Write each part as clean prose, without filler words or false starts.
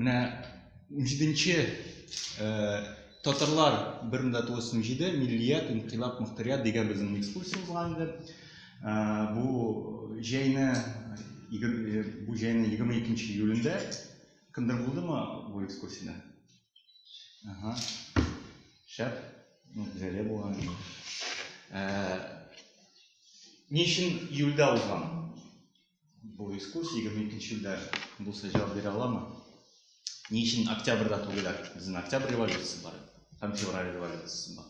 Менә 17-нче татарлар 1917 миллият инкыйлаб мөхтәрият дигән безнең экскурсия узган иде. Бу җәйне бу җәйнең 22 июлендә кемдер булдымы бу экскурсиядә? Ага. Шәп. Ну, җәле булган инде. Ни өчен июльдә узган? Бу экскурсия 22 июльдә булса җавап бирә аламы? Ни өчен октябрьдә түгел? Безнең октябрь революциясе бар һәм февраль революциясе бар.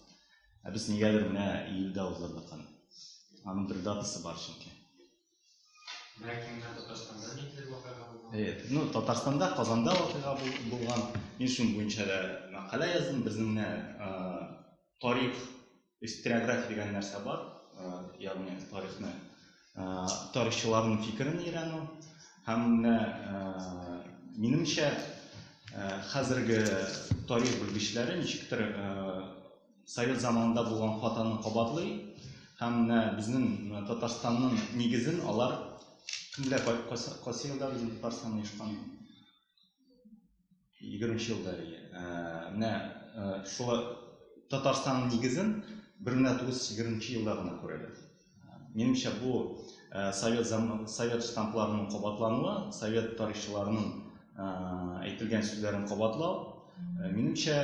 Ә без нигәдер менә июльдә уздырдык аны. Аның бер датасы бар чөнки. Бәлки менә Татарстанда ниндидер вакыйга булган? Әйе, ну Татарстанда, Казанда вакыйга булган. Мин шуның буенча да мәкалә яздым. Безнең менә тарих, историография дигән нәрсә бар, ягъни тарихны, тарихчыларның фикерен өйрәнү. Һәм менә минемчә, хәзерге тарих белгечләре ничектер совет заманында булган хатаны кабатлый. Һәм менә безнең Татарстанның нигезен алар кем белә, кайсы елда безнең Татарстан оешкан? 20 елда. Менә шул Татарстанның нигезен 1920 елда гына күрәләр. Минемчә, бу совет совет штампларының кабатлануы, совет тарихчыларының әйтелгән сүзләрен кабатлау. Минемчә,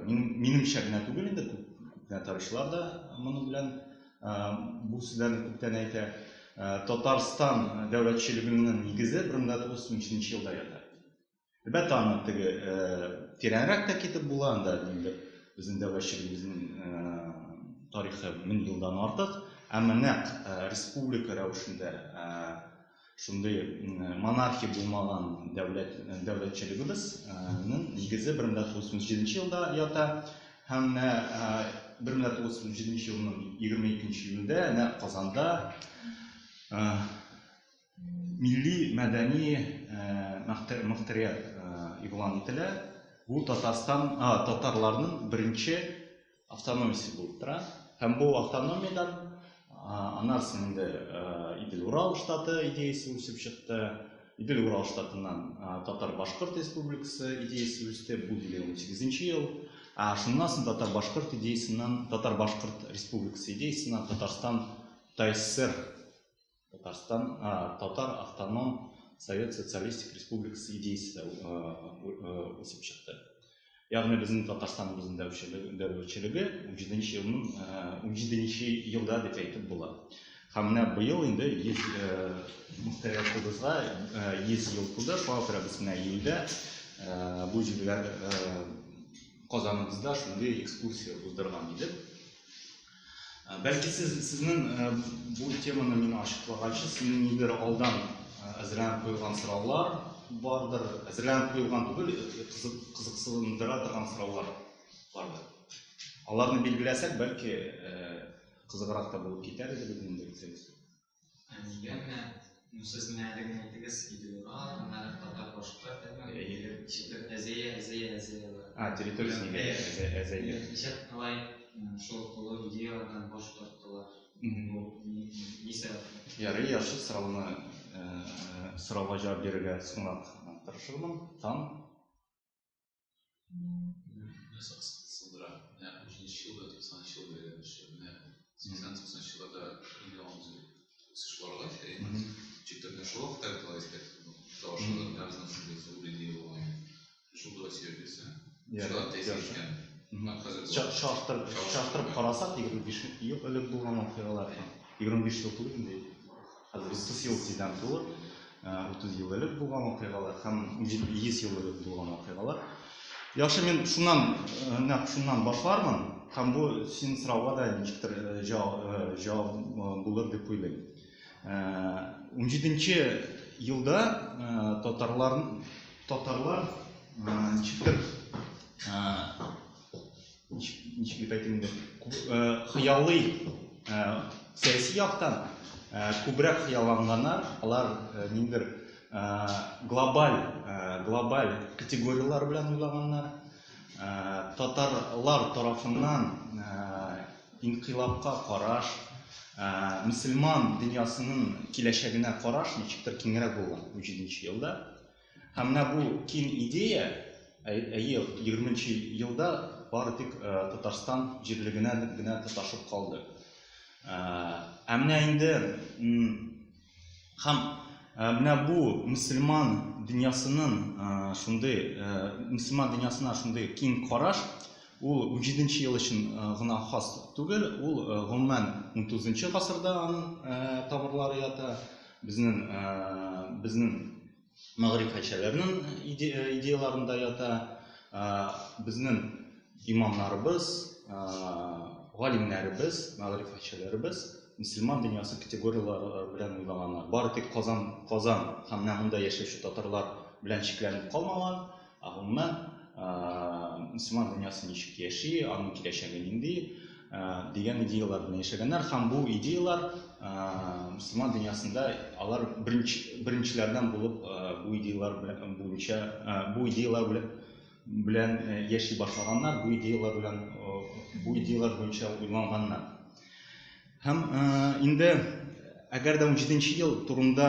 минемчә генә түгел инде, күп кенә тарихчылар да моның белән бу сүзләрне күптән әйтә. Татарстан дәүләтчелегенең нигезе 1913 елда ята. Әлбәттә, аны теге тирәнрәк тә китеп була, анда инде безнең дәүләтчелегебезнең тарихы 1000 елдан артык, әмма нәкъ республика рәвешендә шундый монархия булмаган дәүләт дәүләтчелегебезнең нигезе 1917 елда ята һәм менә 1917 елның 22 июлендә нәкъ Казанда милли мәдәни мөхтәрият игълан ителә. Бу Татарстан, татарларның беренче автономиясе булып тора. Һәм бу автономиядән аннан соң инде Идел-Урал штаты идеясе үсеп чыкты. Идел-Урал штатыннан Татар-Башкорт республикасы идеясе үсте, бу инде 18 ел. Ә шуннан соң Татар-Башкорт идеясеннән, Татар-Башкорт республикасы идеясеннән Татарстан ТАССР, Татарстан, Татар автоном Совет Социалистик Республикасы идеясе дә үсеп чыкты. Ягъни безнең Татарстаныбызның дәүләтчелеге 17 елның 17 елда дип әйтеп була. Һәм менә быел инде 100 мөхтәриятыбызга 100 ел тулды. Шуңа күрә без менә июльдә бу җиргә Казаныбызда шундый экскурсия уздырган идек. Бәлки сез сезнең бу теманы мин ачыклаганчы, сезнең нидер алдан әзерләнеп куелган сораулар бардыр, әзерләнеп куелган түгел, кызыксындыра торган сораулар бардыр. Аларны билгеләсәк, бәлки кызыграк та булып китәр иде безнең лекциябез. Ә нигә менә, ну сез менә әле генә әйттегез, Идел-Урал, аннары татар-башкорт, әмма ничектер әзәя, әзәя, әзәя бара. А, территориясе нигә әзәйде? Ничек алай шул олы идеялардан баш тарттылар? Бу ни сәбәпле? Ярый, яхшы сорауны сорауга җавап бирергә соңрак тырышырмын. Тан. Нәрсә кысындыра? Менә 30 елда, 90 елда әйләнеше, менә 80-90 елларда инде андый үсеш баргач, ничектер менә шул вакытта бит алай искә башлады. Менә безнең шундый зур идея булган. Шул турыда сөйләп бирсәң. Шулар тәэсир иткән. Чагыштырып карасак, 25 ел элек булган вакыйгалар, 25 ел түгел инде, хәзер 30 ел тиздән тулыр. 30 ел элек булган вакыйгалар һәм 100 ел элек булган вакыйгалар. Яхшы, мин шуннан, нәкъ шуннан башлармын һәм бу синең сорауга да ничектер җавап булыр дип уйлыйм. 17 елда татарлар татарлар ничектер ничек дип әйтим инде, хыялый сәяси яктан күбрәк хыялланганнар, алар ниндидер глобаль глобаль категорияләр белән уйлаганнар. Татарлар тарафыннан инкыйлабка караш, мөселман дөньясының киләчәгенә караш ничектер киңрәк булган 17 елда. Һәм менә бу киң идея, әйе, 20 елда бары тик Татарстан җирлегенә генә тоташып калды. Ә менә инде һәм менә бу мөселман дөньясының шундый мөселман дөньясына шундый киң караш, ул 17 ел өчен гына хас түгел, ул гомумән 19 гасырда аның тамырлары ята. Безнең мәгърифәтчеләрнең идеяларында ята, безнең имамнарыбыз, галимнәребез, мәгърифәтчеләребез мөселман дөньясы категорияләре белән уйлаганнар. Бары тик Казан, Казан һәм менә монда яшәүче татарлар белән чикләнеп калмаган, ә гомумән мөселман дөньясы ничек яши, аның киләчәге нинди дигән идеялар белән яшәгәннәр, һәм бу идеялар мөселман дөньясында алар беренчеләрдән булып бу идеялар белән буенча бу идеялар белән яши башлаганнар, бу идеялар белән бу идеялар буенча уйланганнар. Һәм инде әгәр дә 17 ел турында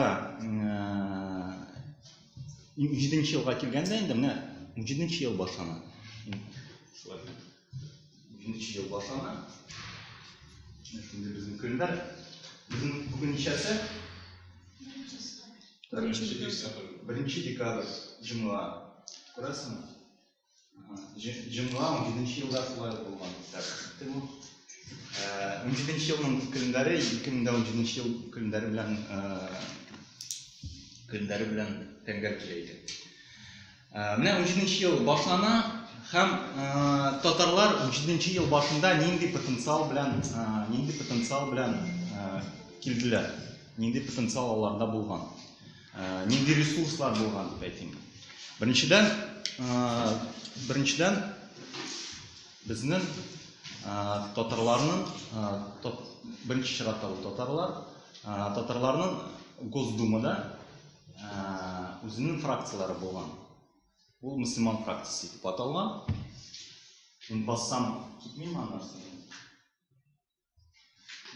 17 елга килгәндә, инде менә 17 ел башлана. Шулай. 17 ел башлана. Шундый безнең көннәр. Безнең бүген ничәсе? 1 декабрь, җомга. Күрәсеңме? Җомга 17 елда шулай булган. Так, бу. 17 елның календаре 2017 ел календаре белән тәңгәл килә икән. Менә 17 ел башлана һәм татарлар 17 ел башында нинди потенциал белән нинди потенциал белән килделәр? Нинди потенциал аларда булган? Нинди ресурслар булган дип әйтим. Беренчедән, беренчедән безнең татарларның, беренче чиратта ул татарлар, татарларның Госдумада үзенең фракцияләре булган. Ул мөселман фракциясе дип аталган. Мин бассам китмиме аннан?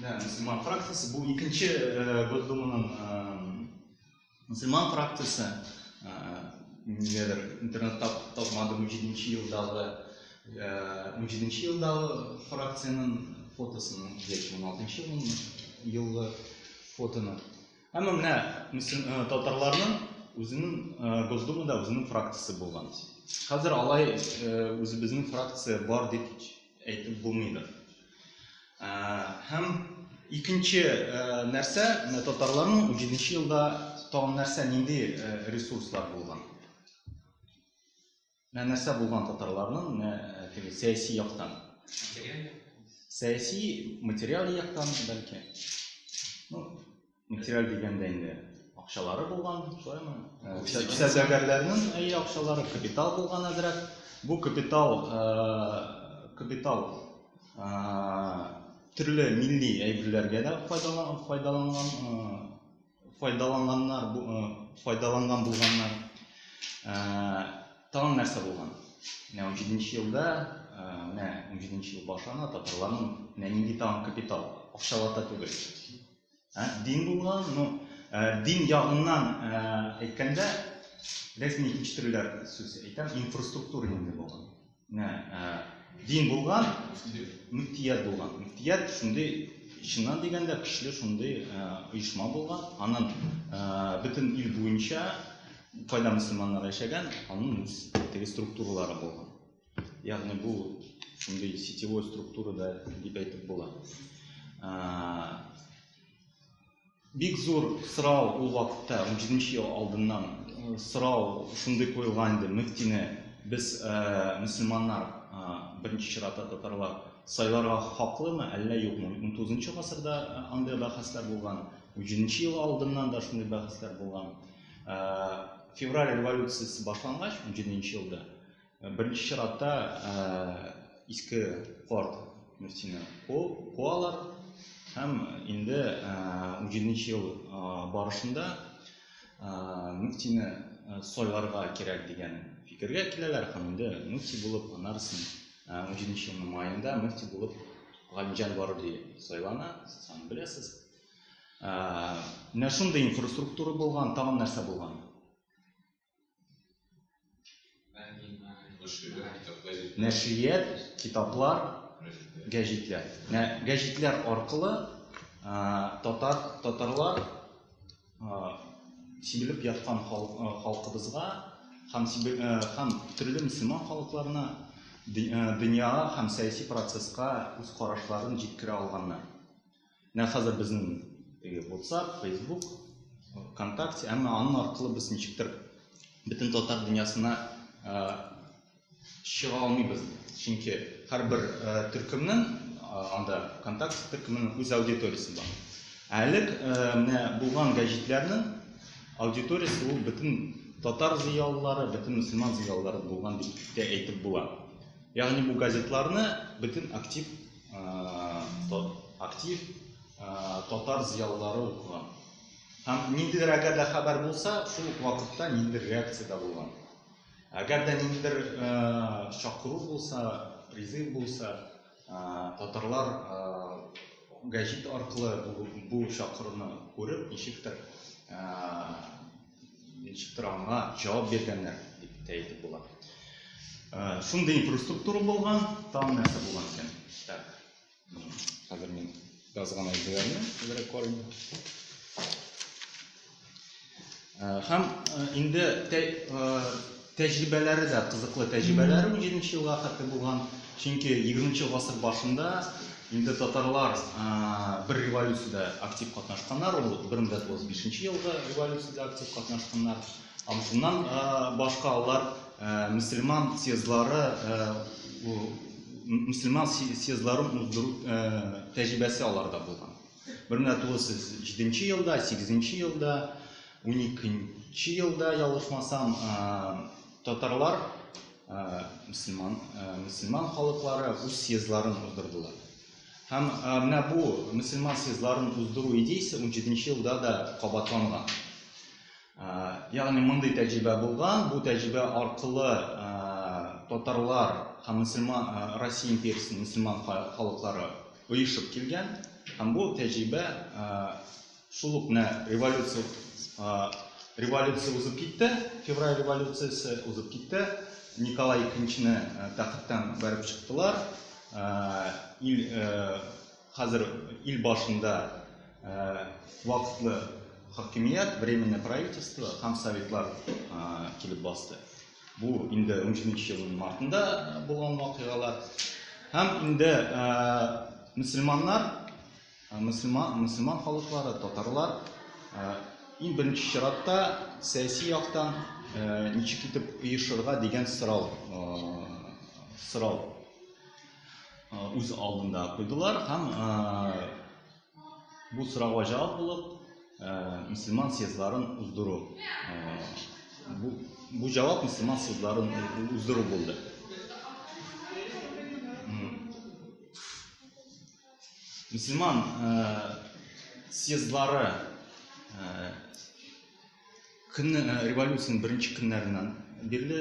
Да, мөселман фракциясе бу икенче Госдуманың мөселман фракциясе. Нигәдер интернетта тапмадым 17 елдагы 17 елдагы фракциянең фотосын, яки 16 елгы фотоны. Әмма менә татарларның үзенең Госдумада үзенең фракциясе булган. Хәзер алай үзебезнең фракция бар дип әйтеп булмыйдыр. Һәм икенче нәрсә, менә татарларның 17 елда тагын нәрсә, нинди ресурслар булган? Менә нәрсә булган татарларның, менә теге сәяси яктан. Сәяси, материаль яктан бәлки. Ну, материаль дигәндә инде акчалары булган, шулаймы? Сәүдәгәрләрнең әйе акчалары, капитал булган әзрәк. Бу капитал, капитал төрле милли әйберләргә дә файдаланган, файдаланганнар, файдаланган булганнар. Тагын нәрсә булган? Менә 17 елда, менә 17 ел башлана, татарларның менә нинди тагын капитал, акчалата түгел. Дин булган, ну, дин ягыннан әйткәндә, рәсми икенче төрләр сүз әйтәм, инфраструктура инде булган. Менә дин булган, мөфтият булган. Мөфтият шундый, чыннан дигәндә, көчле шундый оешма булган. Анын бөтен ил буенча кайда мөселманнар яшәгән, аның үз теге структуралары булган. Ягъни бу шундый сетевой структура да дип әйтеп була. Бик зур сорау ул вакытта, 17 ел алдыннан сорау шундый куелган инде, мөфтине без мөселманнар, беренче чиратта татарлар, сайларга хаклымы, әллә юкмы? 19 гасырда андый бәхәсләр булган, 17 ел алдыннан да шундый бәхәсләр булган. Февраль революциясе башлангач, 17 елда, беренче чиратта иске карт мөфтине куалар һәм инде 17 ел барышында мөфтине сайларга кирәк дигән фикергә киләләр һәм инде мөфти булып аннары 17 елның маенда мөфти булып Галимҗан Баруди сайлана, сез аны беләсез. Менә шундый инфраструктура булган, тагын нәрсә булган? Нәшрият, китаплар, гәҗитләр. Менә гәҗитләр аркылы татар татарлар сибелеп яткан халкыбызга һәм һәм төрле мөселман халыкларына дөньяга һәм сәяси процесска үз карашларын җиткерә алганнар. Менә хәзер безнең теге WhatsApp, Facebook, ВКонтакте, әмма аның аркылы без ничектер бөтен татар дөньясына чыга алмыйбыз. Чөнки һәрбер төркемнең анда ВКонтакте төркеменең үз аудиториясе бар. Ә элек менә булган гәҗитләрнең аудиториясе ул бөтен татар зыялылары, бөтен мөселман зыялылары булган дип тә әйтеп була. Ягъни бу газетларны бөтен актив актив татар зыялылары укыган. Һәм ниндидер әгәр дә хәбәр булса, шул ук вакытта ниндидер реакция дә булган. Әгәр дә ниндидер чакыру булса, призыв булса, татарлар гәҗит аркылы бу чакыруны күреп, ничектер ничектер аңа җавап биргәннәр дип тә әйтеп була. Шундый инфраструктура булган, тагын нәрсә булган икән? Так. Хәзер мин язган әйберләрне әзрәк карыйм. Һәм инде тәҗрибәләре дә кызыклы тәҗрибәләре 17 елга хәтле булган. Чөнки 20 гасыр башында инде татарлар бер революциядә актив катнашканнар, ул 1905 елгы революциядә актив катнашканнар. Һәм шуннан башка алар мөселман съездлары мөселман съездларын уздыру тәҗрибәсе аларда булган. 1907 елда, 8 елда, 12 елда, ялгышмасам, татарлар мөселман мөселман халыклары үз съездларын уздырдылар. Һәм менә бу мөселман съездларын уздыру идеясе 17 елда да кабатланган. Ягъни мондый тәҗрибә булган, бу тәҗрибә аркылы татарлар һәм мөселман Россия империясенең мөселман халыклары оешып килгән. Һәм бу тәҗрибә шул ук менә революция революция узып китте, февраль революциясе узып китте. Николай II-не тәхеттән бәреп чыктылар. Ил хәзер ил башында вакытлы хакимият, временное правительство һәм советлар килеп басты. Бу инде 17 елның мартында булган вакыйгалар. Һәм инде мөселманнар, мөселман, мөселман халыклары, татарлар иң беренче чиратта сәяси яктан ничек итеп оешырга дигән сорау сорау үз алдында куйдылар һәм бу сорауга җавап булып мөселман съездларын уздыру бу җавап мөселман съездларын уздыру булды. Мөселман съездлары Көнне революциянең беренче көннәреннән бирле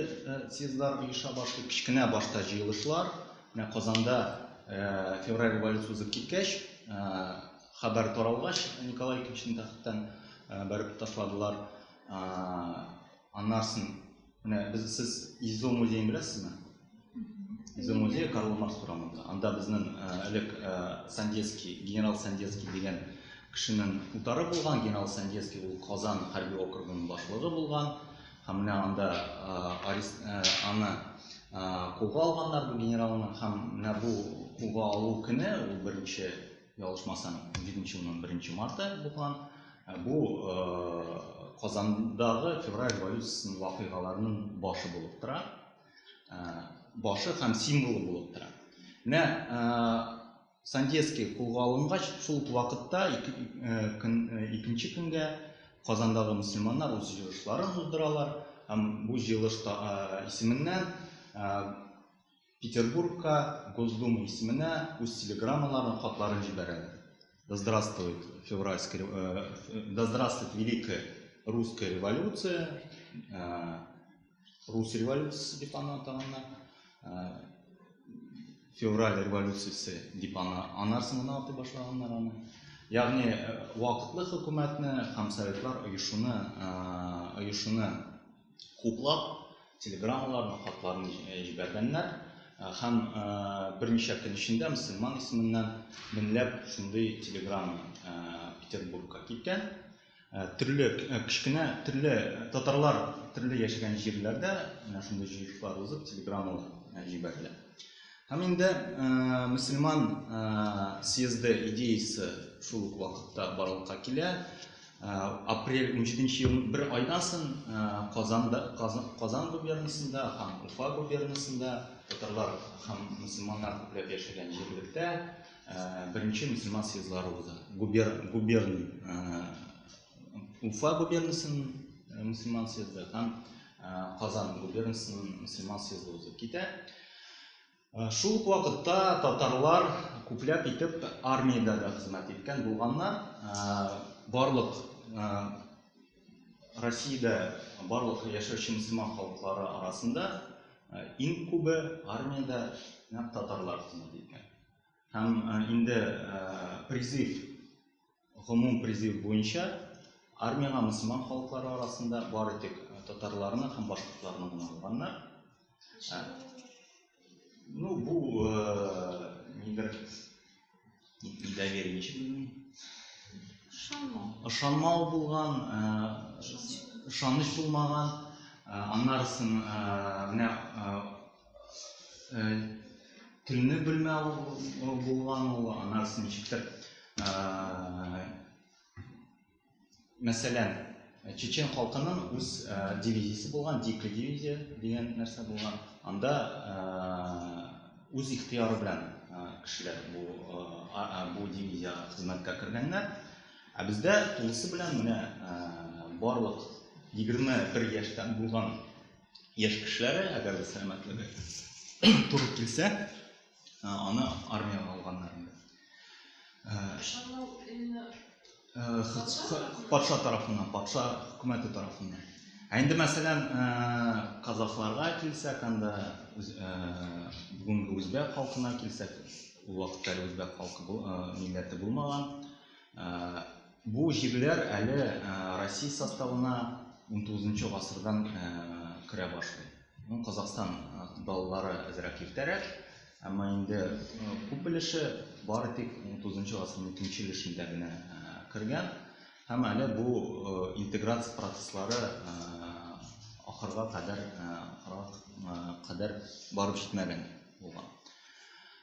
съездлар оеша башлый. Кечкенә башта җыелышлар. Менә Казанда февраль революция узып киткәч, хәбәр таралгач, Николай II тәхеттән бәреп ташладылар. Аннан соң менә без сез ИЗО музеен беләсезме? ИЗО музее Карл Маркс урамында. Анда безнең элек Сандецкий, генерал Сандецкий дигән кешенең утары булган. Генерал Сандецкий ул Казан хәрби округының башлыгы булган. Һәм менә анда аны кулга алганнар бу генералны. Һәм менә бу кулга алу көне, ул беренче, ялгышмасам, 7 елның 1 марты булган. Бу Казандагы февраль революциясенең вакыйгаларының башы булып тора. Башы һәм символы булып тора. Менә Сандецкий кулга алынгач, шул ук вакытта икенче көнгә Казандагы мөселманнар үз җыелышларын уздыралар һәм бу җыелыш исеменнән Петербургка Госдума исеменә үз телеграммаларын, хатларын җибәрәләр. Да здравствует февральская, да здравствует великая русская революция, рус революциясе дип аны атаганнар, февраль революциясе дип аны аннан соң гына атый башлаганнар аны. Ягъни вакытлы хөкүмәтне һәм советлар оешуны оешуны хуплап Телеграммаларны, хатларны җибәргәннәр. Һәм берничә көн эчендә мөселман исеменнән меңләп шундый телеграмма Петербургка киткән. Төрле кечкенә төрле татарлар төрле яшәгән җирләрдә менә шундый җыелышлар узып, телеграммалар җибәрелә. Һәм инде мөселман съезды идеясе шул ук вакытта барлыкка килә. Апрель 17 ел бер айдан соң Казанда Казан губернасында һәм Уфа губернасында татарлар һәм мөселманнар күпләп яшәгән җирлектә беренче мөселман съездлары уза. Губер губерн Уфа губернасының мөселман съезды һәм Казан губернасының мөселман съезды узып китә. Шул ук вакытта татарлар күпләп итеп армиядә дә хезмәт иткән булганнар. Барлык Россиядә барлык яшәүче мөселман халыклары арасында иң күбе армиядә нәкъ татарлар хезмәт иткән. Һәм инде призыв, гомум призыв буенча армиягә мөселман халыклары арасында бары тик татарларны һәм башкортларны гына алганнар. Ну, бу нидер недоверие ничек белмим. Ышанмау. Ышанмау булган, ышаныч булмаган. Аннарысын менә телне белмәү булган ул, аннарысын ничектер Мәсәлән, чечен халкының үз дивизиясе булган, дикая дивизия дигән нәрсә булган. Анда үз ихтыяры белән кешеләр бу дивизиягә хезмәткә кергәннәр. Ә бездә тулысы белән менә барлык 21 яшьтән булган яшь кешеләре, әгәр дә сәламәтлеге туры килсә, аны армиягә алганнар инде. Патша тарафыннан, патша хөкүмәте тарафыннан. Ә инде мәсәлән, казахларга килсәк, анда бүгенге үзбәк халкына килсәк, ул вакытта әле үзбәк халкы милләте булмаган. Бу җирләр әле Россия составына 19 гасырдан керә башлый. Ну, Казахстан балалары әзрәк иртәрәк, әмма инде күп өлеше бары тик 19 гасырның икенче өлешендә генә кергән. Һәм әле бу интеграция процесслары ахырга кадәр ахырга кадәр барып җитмәгән булган.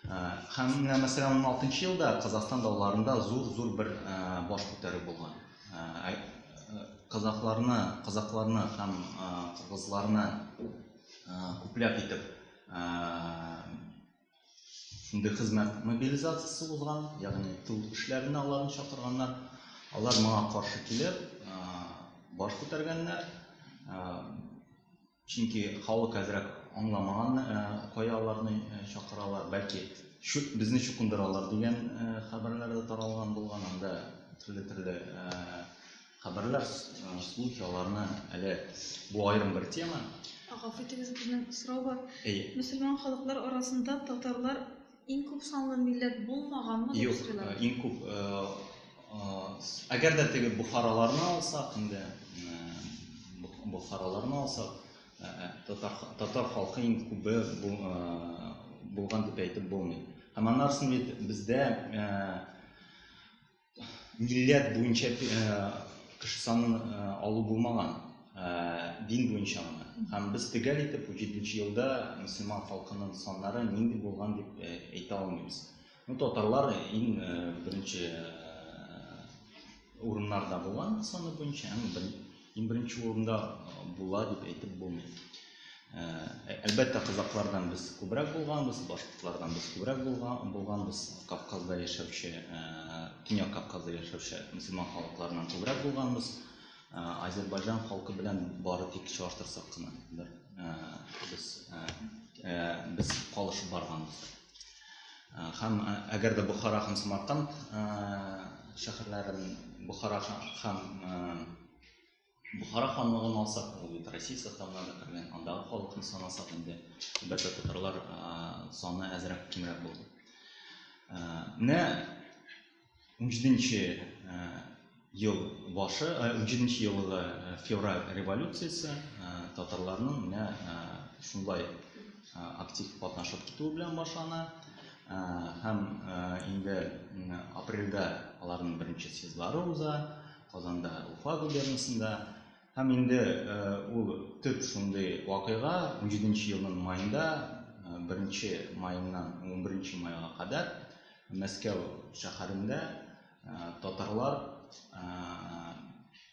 Һәм менә мәсәлән 16 елда Казахстан дауларында зур-зур бер баш күтәрү булган. Казахларны, казакларны һәм кыргызларны күпләп итеп шундый хезмәт мобилизациясе узган, ягъни тыл эшләренә аларны чакырганнар. Алар моңа каршы килеп, баш күтәргәннәр. Чөнки халык әзрәк аңламаган, кая аларны чакыралар, бәлки безне чукындыралар дигән хәбәрләр дә таралган булган. Анда төрле-төрле хәбәрләр, слухи, аларны әле бу аерым бер тема. Гафу итегез, безнең сорау бар. Мөселман халыклар арасында татарлар иң күп санлы милләт булмаганмы дип сорыйлар. Юк, иң күп әгәр дә теге Бухараларны алсак, инде Бухараларны алсак, татар татар халкы иң күбе булган дип әйтеп булмый. Һәм аннарысын бит бездә милләт буенча кеше санын алу булмаган, дин буенча гына. Һәм без төгәл итеп 17 елда мөселман халкының саннары нинди булган дип әйтә алмыйбыз. Ну, татарлар иң беренче урыннарда булган саны буенча, һәм иң беренче урында була дип әйтеп булмый. Әлбәттә, казаклардан без күбрәк булганбыз, башкортлардан без күбрәк булганбыз, Кавказда яшәүче, Төньяк Кавказда яшәүче мөселман халыкларыннан күбрәк булганбыз. Азербайҗан халкы белән бары тик чагыштырсак кына бер без без калышып барганбыз. Һәм әгәр дә Бохара һәм Самарканд шәһәрләрен Бохара һәм Бохара ханлыгын алсак, ул бит Россия составына да кергән, андагы халыкны санасак инде, әлбәттә, татарлар саны әзрәк кимрәк булды. Менә 17 ел башы, 17 елгы февраль революциясе, татарларның менә шулай актив катнашып китүе белән башлана. Һәм инде апрельдә аларның беренче съездлары уза, Казанда, Уфа губернасында. Һәм инде ул төп шундый вакыйга 17 елның майында, 1 майыннан 11 майга кадәр Мәскәү шәһәрендә татарлар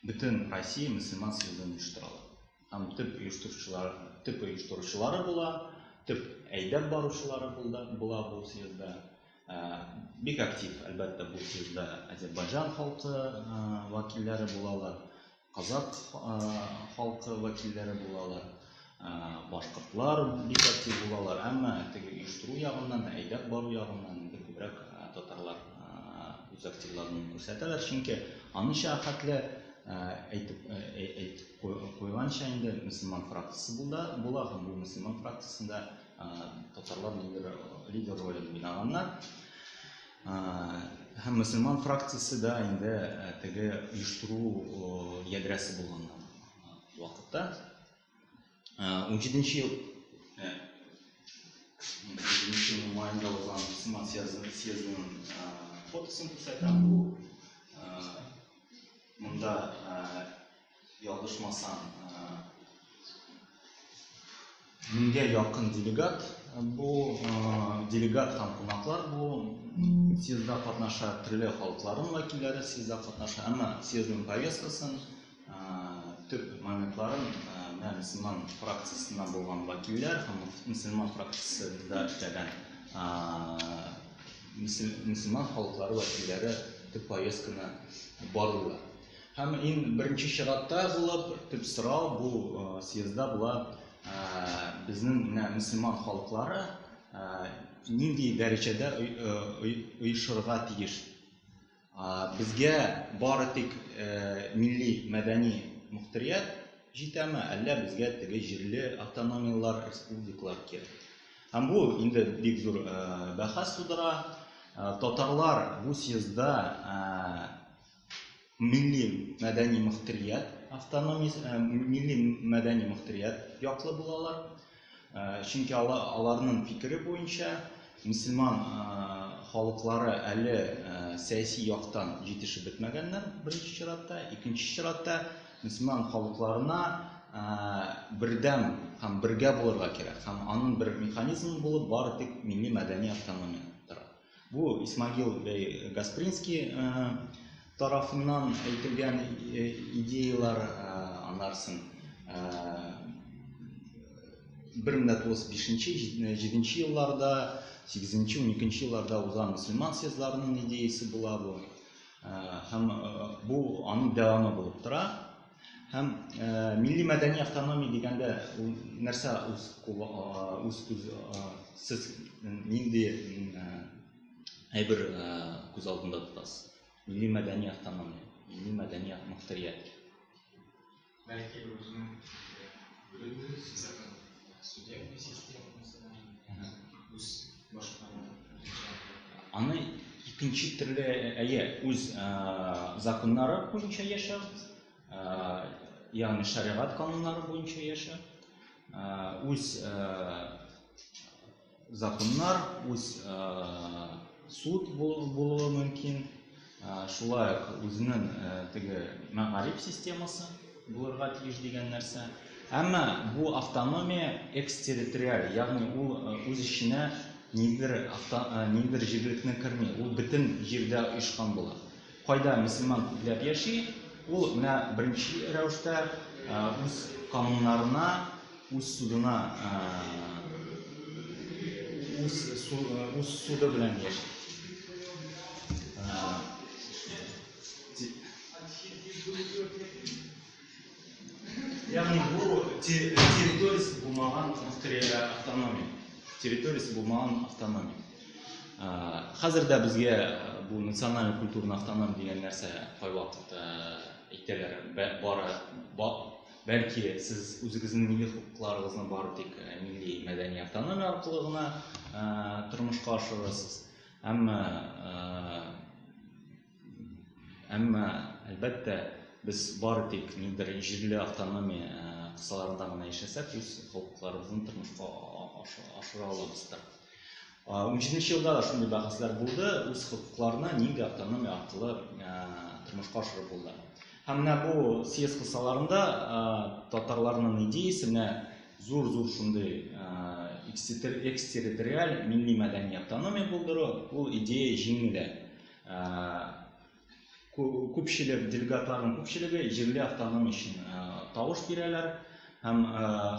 бөтен Россия мөселман съездын оештыралар. Һәм төп оештыручылары була, төп әйдәп баручылары була бу съездда. Бик актив, әлбәттә, бу съездда Азербайҗан халкы вәкилләре булалар, казак халкы вәкилләре булалар, башкортлар бик актив булалар, әмма теге оештыру ягыннан, әйдәп бару ягыннан инде күбрәк татарлар үз активларын күрсәтәләр, чөнки аныча хәтле әйтеп куйганча инде мөселман фракциясе була, һәм бу мөселман фракциясендә татарлар лидер ролен уйнаганнар. Һәм мөселман фракциясе дә инде теге оештыру ядрәсе булган вакытта. 17 ел 17 елның майында узган мөселман съездының фотосын күрсәтәм. Бу монда ялгышмасам меңгә якын делегат, бу делегат һәм кунаклар бу съездда катнаша, төрле халыкларның вәкилләре съездда катнаша, әмма съездның повесткасын, төп моментларын менә мөселман фракциясеннән булган вәкилләр һәм мөселман фракциясендә эшләгән мөселман халыклары вәкилләре төп повестканы барлыйлар. Һәм иң беренче чиратта булып төп сорау бу съездда була, безнең менә мөселман халыклары нинди дәрәҗәдә оешырга тиеш. Безгә бары тик милли мәдәни мөхтәрият җитәме, әллә безгә теге җирле автономияләр, республикалар кирәк. Һәм бу инде бик зур бәхәс тудыра. Татарлар бу съездда милли мәдәни мөхтәрият автономиясе, милли мәдәни мөхтәрият яклы булалар. Чөнки аларның фикере буенча мөселман халыклары әле сәяси яктан җитешеп бетмәгәннәр беренче чиратта, икенче чиратта мөселман халыкларына бердәм һәм бергә булырга кирәк, һәм аның бер механизмы булып бары тик милли мәдәни автономия тора. Бу Исмагил бәй Гаспринский тарафыннан әйтелгән идеялар, анарсын 1905 7 елларда, 8 12 елларда узган мөселман съездларының идеясы була бу. Һәм бу аның дәвамы булып тора. Һәм милли мәдәни автономия дигәндә ул нәрсә үз күз сез нинди әйбер күз алдында тотасыз? Милли мәдәни автономия, милли мәдәни мөхтәрият. Бәлки үзенең судебный система, үз башкару. Аны икенче төрле, әйе, үз законнары буенча яшәү, ягъни шәригать кануннары буенча яшәү, үз законнар, үз суд булуы мөмкин, шулай ук үзенең теге мәгариф системасы булырга тиеш дигән нәрсә. Әмма бу автономия экстерриториаль, ягъни ул үз эченә ниндидер җирлекне керми, ул бөтен җирдә оешкан була. Кайда мөселман күпләп яши, ул менә беренче рәвештә үз кануннарына, үз судына, үз суды белән яши. Ягъни бу территориясе булмаган автономия. Территориясе булмаган автономия. Хәзер дә безгә бу националь культурный автономия дигән нәрсә кайвакыт әйтәләр, бары бәлки сез үзегезнең милли хокукларыгызны бары тик милли мәдәни автономия аркылы гына тормышка ашырырсыз. Әмма әлбәттә без бары тик ниндидер җирле автономия кысаларында гына яшәсәк, үз хокукларыбызны тормышка ашыра алабыздыр. 17 елда да шундый бәхәсләр булды, үз хокукларны нинди автономия аркылы тормышка ашырып булды. Һәм менә бу съезд кысаларында татарларның идеясе менә зур-зур шундый экстерриториаль милли мәдәни автономия булдыру, ул идея җиңелә. Күпчелек делегатларның күпчелеге җирле автономия өчен тавыш бирәләр һәм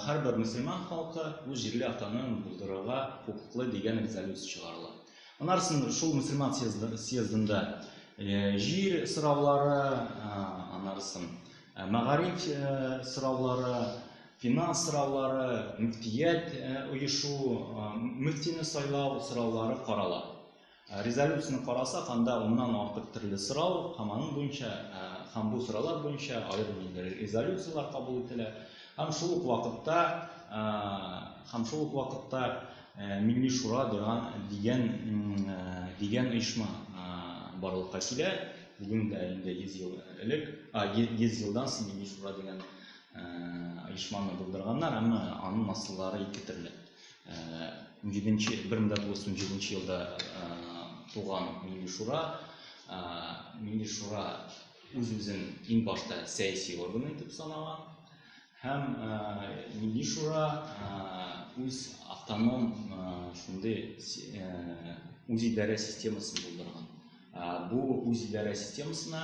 һәрбер мөселман халкы үз җирле автономия булдырырга хокуклы дигән резолюция чыгарыла. Аннан соң шул мөселман съездында җир сораулары, аннан соң мәгариф сораулары, финанс сораулары, мөфтият оешу, мөфтине сайлау сораулары карала. Резолюцияне карасак, анда уннан артык төрле сорау һәм аның буенча һәм бу сораулар буенча аерым инде резолюцияләр кабул ителә. Һәм шул ук вакытта һәм шул ук вакытта Милли шура дигән дигән дигән оешма барлыкка килә. Бүген дә инде 100 ел элек, 100 елдан соң Милли шура дигән оешманы булдырганнар, әмма аның асыллары ике төрле. 17 1917 елда туган Милли Шура. Милли Шура үз-үзен иң башта сәяси орган итеп санаган һәм Милли Шура үз автоном шундый үзидарә системасын булдырган. Бу үзидарә системасына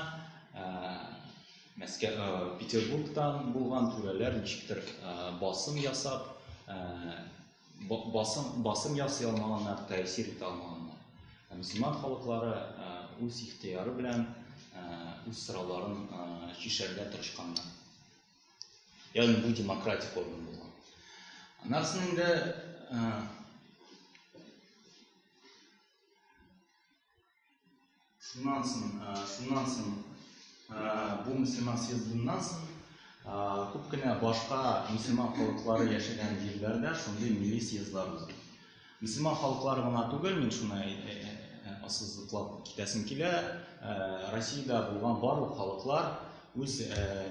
Мәскәү, Петербургтан булган түрәләр ничектер басым ясап, басым, басым ясый алмаганнар, тәэсир итә алмаганнар. Мөселман халыклары үз ихтыяры белән үз сорауларын чишәргә тырышканнар. Ягъни бу демократик орган булган. Аннан соң инде Шуннан соң, шуннан соң бу мөселман съездыннан соң күп кенә башка мөселман халыклары яшәгән җирләрдә шундый милли съездлар узды. Мөселман халыклары гына түгел, мин шуны ассызыклап китәсем килә, Россиядә булган барлык халыклар үз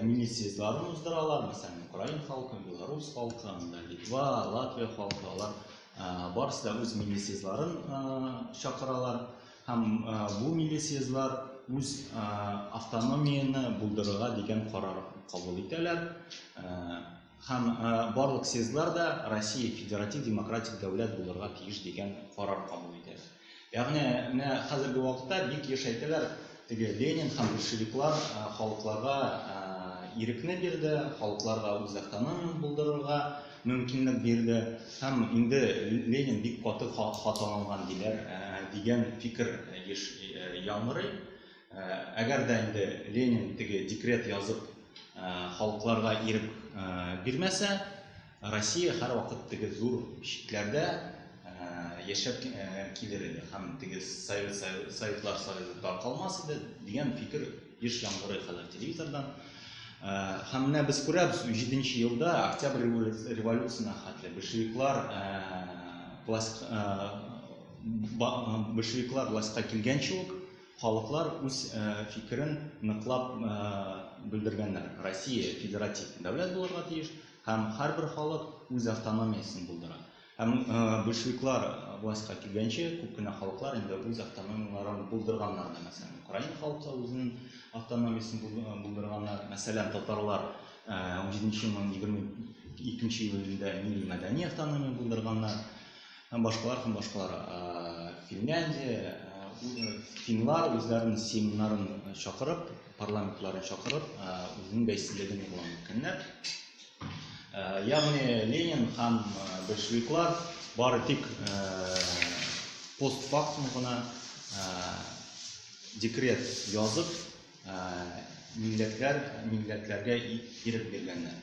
милли съездларын уздыралар, мәсәлән, украин халкы, белорус халкы, анда Литва, Латвия халкы, алар барысы да үз милли съездларын чакыралар. Һәм бу милли съездлар үз автономияне булдырырга дигән карар кабул итәләр. Һәм барлык съездлар да Россия федератив демократик дәүләт булырга тиеш дигән карар кабул итәләр. Ягъни менә хәзерге вакытта бик еш әйтәләр, теге Ленин һәм большевиклар халыкларга ирекне бирде, халыкларга үз автономияне булдырырга мөмкинлек бирде һәм инде Ленин бик каты хаталанган диләр дигән фикер еш яңгырый. Әгәр дә инде Ленин теге декрет язып халыкларга ирек бирмәсә, Россия һәрвакыт теге зур чикләрдә яшәп килер иде һәм теге Совет Советлар Союзы таркалмас иде дигән фикер еш яңгырый хәзер телевизордан. Һәм менә без күрәбез, 7 елда Октябрь революциясенә хәтле большевиклар власть большевиклар властька килгәнче үк халыклар үз фикерен ныклап белдергәннәр. Россия федератив дәүләт булырга тиеш һәм һәрбер халык үз автономиясен булдыра. Һәм большевиклар властька килгәнче күп кенә халыклар инде үз автономияләрен булдырганнар да. Мәсәлән, украин халкы үзенең автономиясен булдырганнар. Мәсәлән, татарлар 17 елның 22 июлендә милли мәдәни автономия булдырганнар. Һәм башкалар, һәм башкалар. Финляндия, финнар үзләренең сеймнарын чакырып, парламентларын чакырып, үзенең бәйсезлеген игълан иткәннәр. Ягъни Ленин һәм большевиклар бары тик постфактум гына декрет язып милләтләр милләтләргә ирек биргәннәр.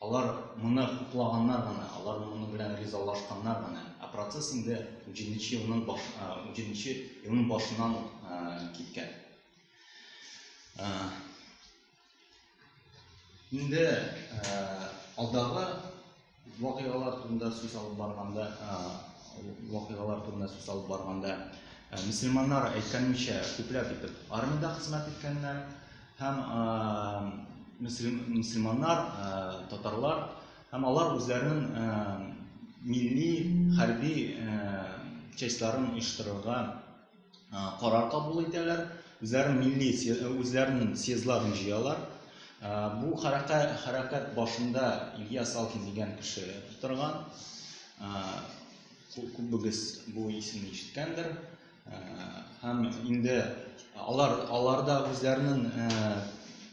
Алар моны хуплаганнар гына, алар моны белән ризалашканнар гына. Ә процесс инде 17 елның баш 17 елның башыннан ук киткән. Инде алдагы вакыйгалар турында сүз алып барганда, вакыйгалар турында сүз алып барганда, мөселманнар әйткәнемчә күпләп итеп армиядә хезмәт иткәннәр һәм мөселманнар, татарлар, һәм алар үзләренең милли хәрби частьларын оештырырга карар кабул итәләр, үзләренең милли үзләренең съездларын җыялар. Бу хәрәкәт башында Илья Салкин дигән кеше торган. Күбегез бу исемне ишеткәндер. Һәм инде алар да үзләренең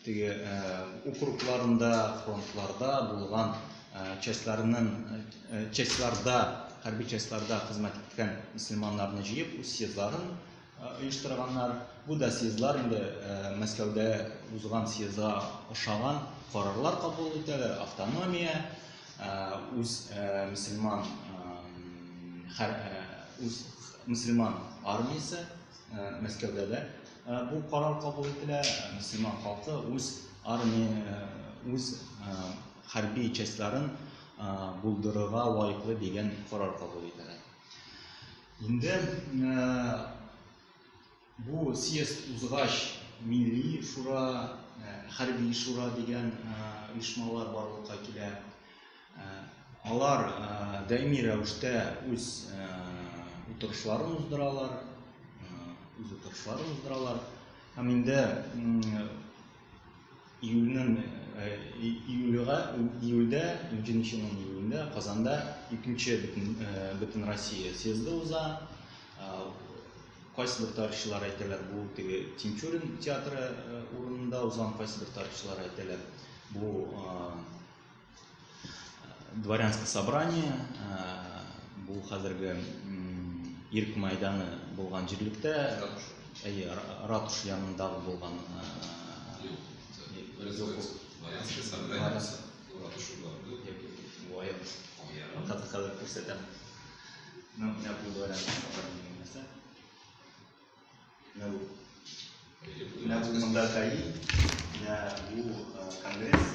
теге округларында, фронтларда булган частьларының частьларда, хәрби частьларда хезмәт иткән мөселманнарны җыеп, үз съездларын оештырганнар. Бу да съездлар инде Мәскәүдә узган съездга ошаган карарлар кабул итәләр. Автономия, үз мөселман үз мөселман армиясе Мәскәүдә дә бу карар кабул ителә. Мөселман халкы үз армия, үз хәрби частьларын булдырырга лаеклы дигән карар кабул ителә. Инде бу съезд узгач, Милли шура, хәрби шура дигән оешмалар барлыкка килә. Алар даими рәвештә үз утырышларын уздыралар, үз утырышларын уздыралар. Һәм инде июльнең июльгә июльдә, 17 елның июлендә Казанда икенче бөтен Россия съезды уза. Кайсы бер тарихчылар әйтәләр, бу теге Тинчурин театры урынында узган, кайсы бер тарихчылар әйтәләр, бу Дворянское собрание, бу хәзерге Ирек майданы булган җирлектә, әйе, ратуша янындагы булган. Дворянское собрание, ратуша була. Хәзер күрсәтәм. Ну, менә бу дворянское собрание дигән нәрсә. Менә бу. Менә бу монда КАИ, менә бу конгресс,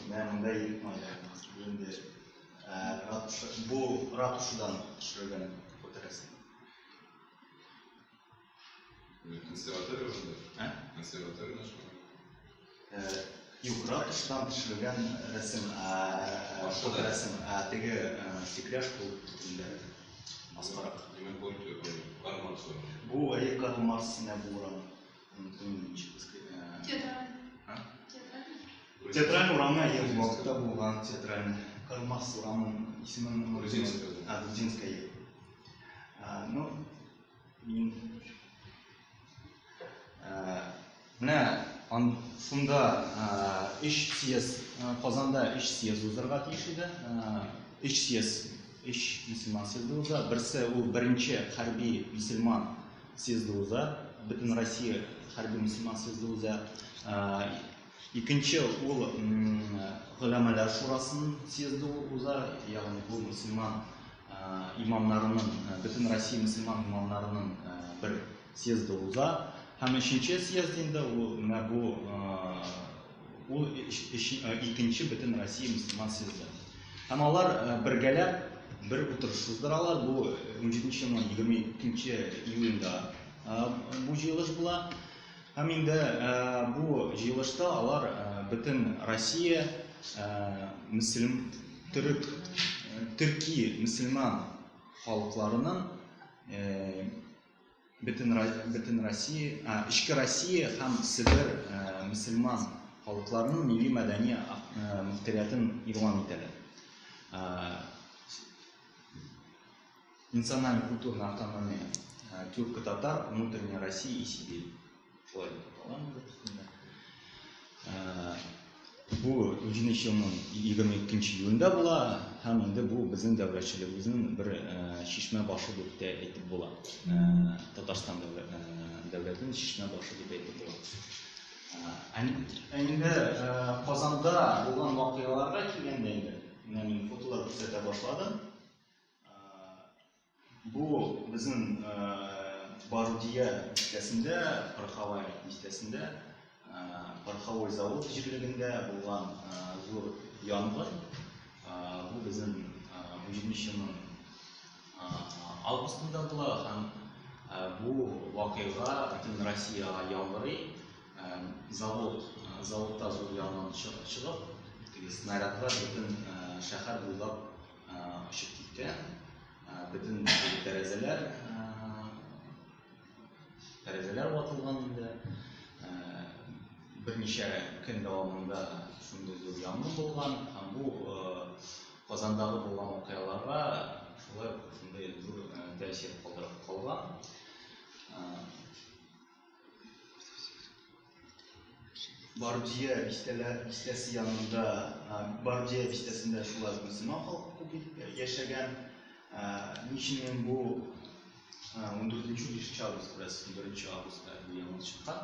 менә монда Ирек майданы. Инде ратуша, бу ратушадан төшерелгән фоторәсем. Консерватория урында? Ә? Консерватория нашла? Юк, ратушадан төшерелгән рәсем, фоторәсем, теге стекляшка ул инде аскарак. Димәк, Горький, Карл Маркс урамы. Бу әйе, Карл Маркс менә бу урам. Театраль. А? Театраль. Театраль урамы әйе, бу вакытта булган театраль. Карл Маркс урамының исемен Грузинская. А, Грузинская. Ну, мин менә шунда өч съезд, Казанда өч съезд узарга тиеш иде. Өч съезд, өч мөселман съезды уза. Берсе ул беренче хәрби мөселман съезды уза, бөтен Россия хәрби мөселман съезды уза. Икенче ул голәмәләр шурасының съезды уза, ягъни бу мөселман имамнарының, бөтен Россия мөселман имамнарының бер съезды уза. Һәм өченче съезд инде ул менә бу ул икенче бөтен Россия мөселман съезды. Һәм алар бергәләп бер утырыш уздыралар. Бу 17 елның 22 июлендә бу җыелыш була. Һәм инде бу җыелышта алар бөтен Россия мөселм төрек төрки мөселман халыкларының бөтен Россия, эчке Россия һәм Себер мөселман халыкларының милли мәдәни мөхтәриятен игълан итәләр. Национально-культурная автономия тюрко-татар внутренней России и Сибири. Шулай дип атала инде өстендә. Бу 17 елның 22 июнендә була, һәм инде бу безнең дәүләтчелегебезнең бер чишмә башы дип тә әйтеп була. Татарстан дәүләтенең чишмә башы дип әйтеп була. Инде Казанда булган вакыйгаларга килгәндә инде, менә мин фотолар күрсәтә башладым. Бу безнең Барудия бистәсендә, Пороховая бистәсендә, Пороховой завод җирлегендә булган зур янгын. Бу безнең 17 елның августында була, һәм бу вакыйга бөтен Россиягә яңгырый. Завод заводта зур янгын чыгып, теге снарядлар бөтен шәһәр буйлап очып киткән. Бөтен тәрәзәләр ватылган инде. Берничә көн дәвамында шундый зур янгын булган һәм бу Казандагы булган вакыйгаларга шулай ук шундый зур тәэсир калдырып калган. Барбзия бистәсе янында, Барбзия бистәсендә шулай ук мөселман халкы күп яшәгән. Ни өчен мин бу 14-15 август, күрәсез, 14 августта бу янгын чыккан.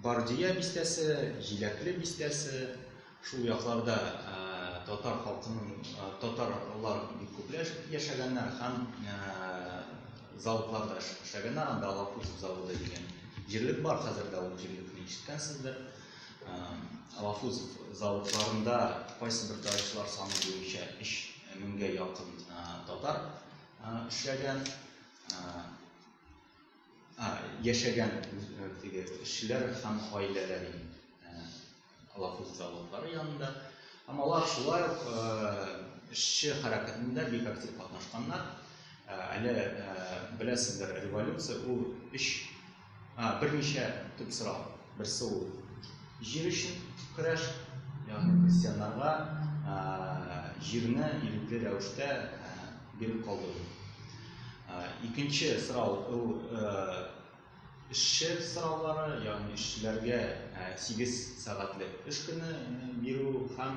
Бардия бистәсе, Җиләкле бистәсе, шул якларда татар халкының, татарлар бик күпләп яшәгәннәр һәм заводларда эшләгәннәр. Анда Алафузов заводы дигән җирлек бар, хәзер дә ул җирлекне ишеткәнсездер. Алафузов заводларында кайсы бер тарихчылар саны буенча 3000гә якын татар эшләгән, яшәгән теге эшчеләр һәм гаиләләр Алафузов заводлары янында. Һәм алар шулай ук эшче хәрәкәтендә бик актив катнашканнар. Әле беләсездер, революция ул берничә төп сорау. Берсе ул җир өчен көрәш, ягъни крестьяннарга җирне ирекле рәвештә биреп калдыру. Икенче сорау ул эшче сораулары, ягъни эшчеләргә 8 сәгатьлек эш көне бирү һәм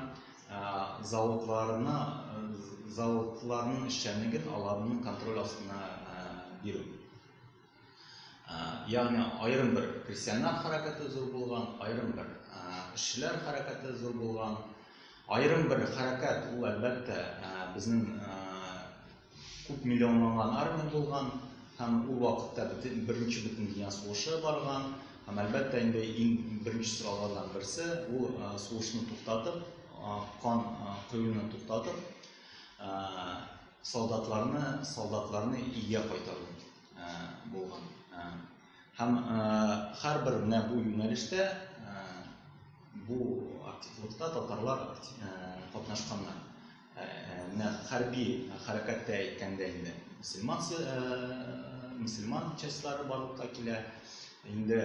заводларның эшчәнлеген аларның контроль астына бирү. Ягъни аерым бер крестьяннар хәрәкәте зур булган, аерым бер эшчеләр хәрәкәте зур булган, аерым бер хәрәкәт ул әлбәттә безнең күп миллионланган армия булган һәм ул вакытта беренче бөтен дөнья сугышы барган һәм әлбәттә инде иң беренче сораулардан берсе ул сугышны туктатып, кан коюны туктатып, солдатларны өйгә кайтару булган. Һәм һәрбер менә бу юнәлештә, бу активлыкта татарлар катнашканнар. Менә хәрби хәрәкәттә әйткәндә инде мөселман частьлары барлыкка килә. Инде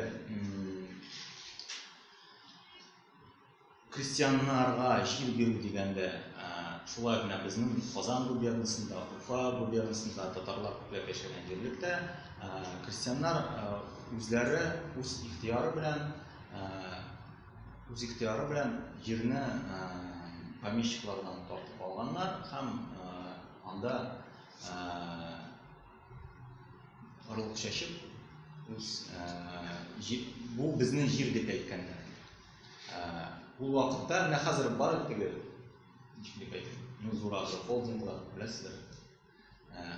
крестьяннарга җир бирү дигәндә, шулай ук менә безнең Казан губернасында, Уфа губернасында татарлар күпләп яшәгән җирлектә крестьяннар үзләре үз ихтыяры белән җирне помещиклардан тартып алганнар һәм анда орлык чәчеп, бу безнең җир дип әйткәннәр. Ул вакытта менә хәзер бар теге, ничек дип әйтим, зур агрохолдинглар, беләсездер.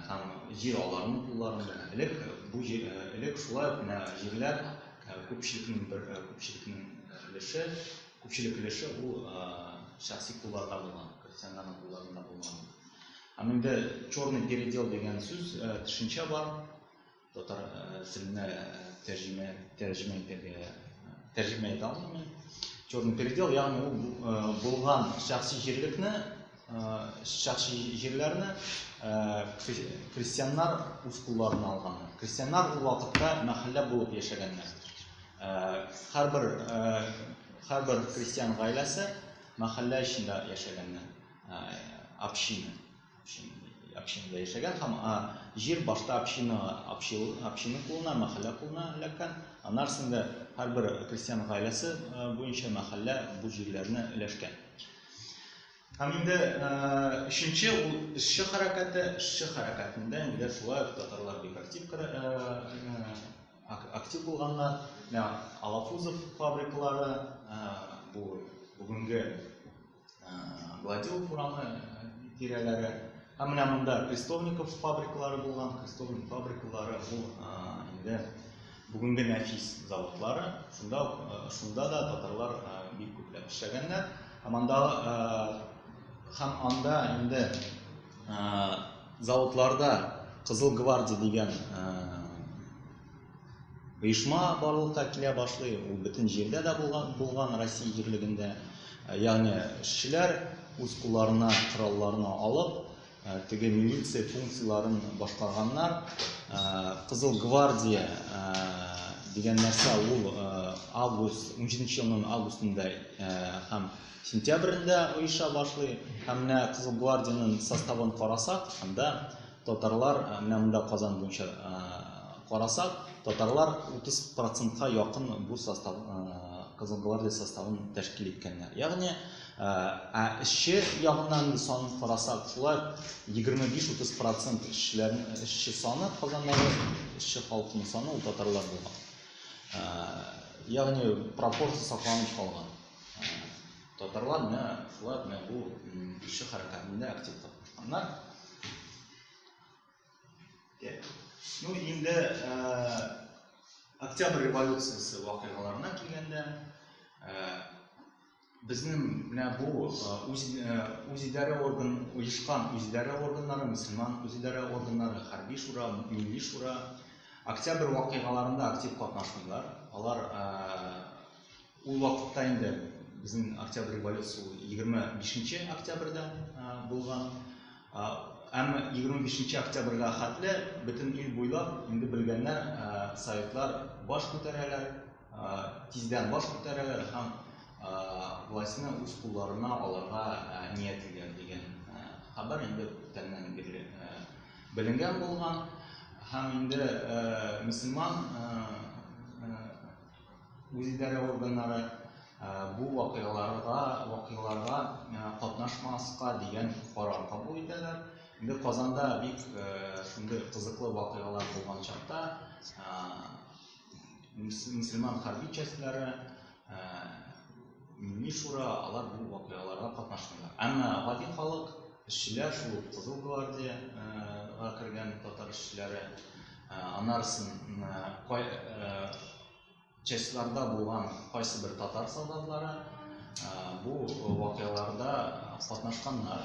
Һәм җир аларның кулларында. Элек бу җир, элек шулай ук менә җирләр күпчелекнең бер, күпчелекнең өлеше, күпчелек өлеше ул шәхси кулларда булган, крестьяннарның кулларында булган. Һәм инде черный передел дигән сүз, төшенчә бар. Татар теленә тәрҗемә итәргә, тәрҗемә итә алмыйм мин. Черный передел, ягъни ул булган шәхси җирлекне, шәхси җирләрне крестьяннар үз кулларына алганнар. Крестьяннар ул вакытта мәхәллә булып яшәгәннәр. Һәрбер крестьян гаиләсе мәхәллә эчендә яшәгәннәр. Община. Общинада яшәгән һәм җир башта община кулына, мәхәллә кулына эләккән. Аннан соң да һәрбер крестьян гаиләсе буенча мәхәллә бу җирләрне өләшкән. Һәм инде өченче ул эшче хәрәкәте. Эшче хәрәкәтендә инде шулай ук татарлар бик актив булганнар. Менә Алафузов фабрикалары, бу бүгенге Гладилов урамы тирәләре. Һәм менә монда Крестовников фабрикалары булган. Крестовник фабрикалары ул инде бүгенге нәфис заводлары. Шунда да татарлар бик күпләп эшләгәннәр. Һәм анда инде заводларда Кызыл гвардия дигән оешма барлыкка килә башлый. Ул бөтен җирдә дә булган Россия җирлегендә. Ягъни эшчеләр үз кулларына коралларны алып, теге милиция функцияләрен башкарганнар. Кызыл гвардия дигән нәрсә ул август, 17 елның августында һәм сентябрендә оеша башлый. Һәм менә Кызыл гвардиянең составын карасак, анда татарлар, менә монда Казан буенча карасак, татарлар 30%-ка якын бу состав, Кызыл гвардия составын тәшкил иткәннәр. Ягъни, ә эшче ягыннан санын карасак, шулай 25-30% эшчеләрнең эшче саны, Казандагы эшче халкының саны ул татарлар булган. Ягъни пропорция сакланып калган. Татарлар менә шулай менә бу эшче хәрәкәтендә актив катнашканнар. Ну, инде Октябрь революциясе вакыйгаларына килгәндә, безнең менә бу үзидарә орган, оешкан үзидарә органнары, мөселман үзидарә органнары, хәрби шура, милли шура Октябрь вакыйгаларында актив катнашмыйлар. Алар ул вакытта инде безнең Октябрь революциясе ул 25 октябрьдә булган. Әмма 25 октябрьгә хәтле бөтен ил буйлап инде белгәннәр, советлар баш күтәрәләр, тиздән баш күтәрәләр һәм властьны үз кулларына алырга ниятлиләр дигән хәбәр инде күптәннән бирле беленгән булган. Һәм инде мөселман үзидарә органнары бу вакыйгаларга катнашмаска дигән карар кабул итәләр. Инде Казанда бик шундый кызыклы вакыйгалар булган чакта мөселман хәрби частьлары, милли шура, алар бу вакыйгаларга катнашмыйлар. Әмма гади халык, эшчеләр, шул ук Кызыл гвардияга кергән татар эшчеләре, аннарысын частьларда булган кайсы бер татар солдатлары бу вакыйгаларда катнашканнар.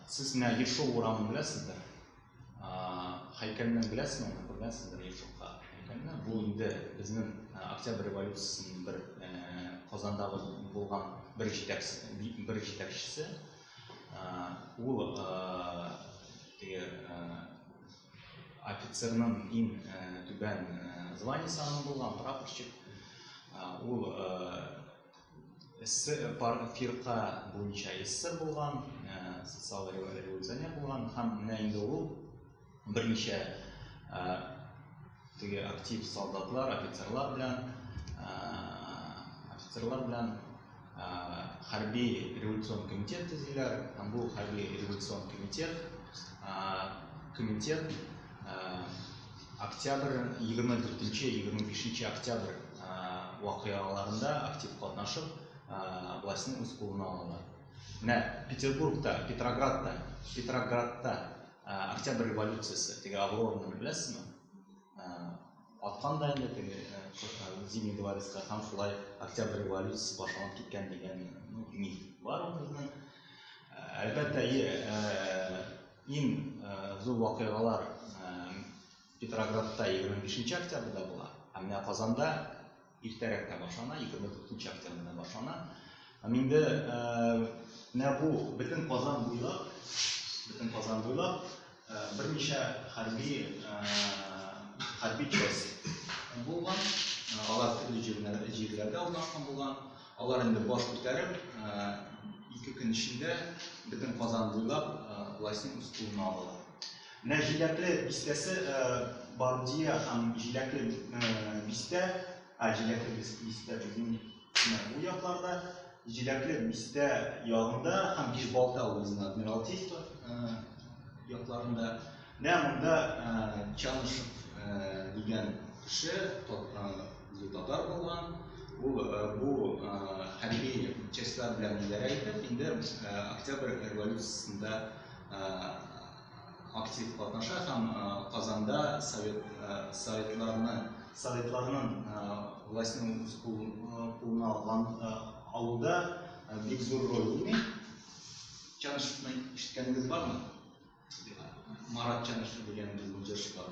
Сез менә Ершов урамын беләсездер? Һәйкәлне беләсезме? Аны күргәнсездер, Ершовка һәйкәлне. Бу инде безнең Октябрь революциясенең бер Казандагы булган бер җитәкчесе. Ул теге офицерның иң түбән званиесе аның булган, прапорщик. Ул фирка буенча эсер булган, социаль революционер булган, һәм менә инде ул берничә теге актив солдатлар, офицерлар белән хәрби революцион комитет төзиләр, һәм бу хәрби революцион комитет октябрь 24-25 октябрь вакыйгаларында актив катнашып, властьны үз кулына алалар. Менә Петербургта, Петроградта Октябрь революциясе, теге Аврораны беләсезме? Аткан да инде теге Зимний дворецка, һәм шулай Октябрь революциясе башланып киткән дигән миф бар ул безнең. Әлбәттә, иң зур вакыйгалар Петроградта 25 октябрьдә була. Ә менә Казанда иртәрәк тә башлана, 24 октябрьдә башлана. Һәм инде менә бу бөтен Казан буйлап берничә хәрби часть булган. Алар төрле җирләрдә урнашкан булган. Алар инде баш күтәреп, 2 көн эчендә бөтен Казан буйлап властьны үз кулына алалар. Менә Җиләкле бистәсе, Бардия һәм Җиләкле бистә, Җиләкле бистә безнең менә бу якларда, Җиләкле бистә ягында һәм Бишбалта ул безнең Адмиралтейство якларында. Менә монда Чанышев дигән кеше, үзе татар булган, ул бу хәрби частьлар белән идарә итеп, инде Октябрь революциясендә актив катнаша һәм Казанда советларның властьны үз кулына алуда бик зур роль уйный. Чанышевны ишеткәнегез бармы? Марат Чанышев дигән безнең җырчы бар.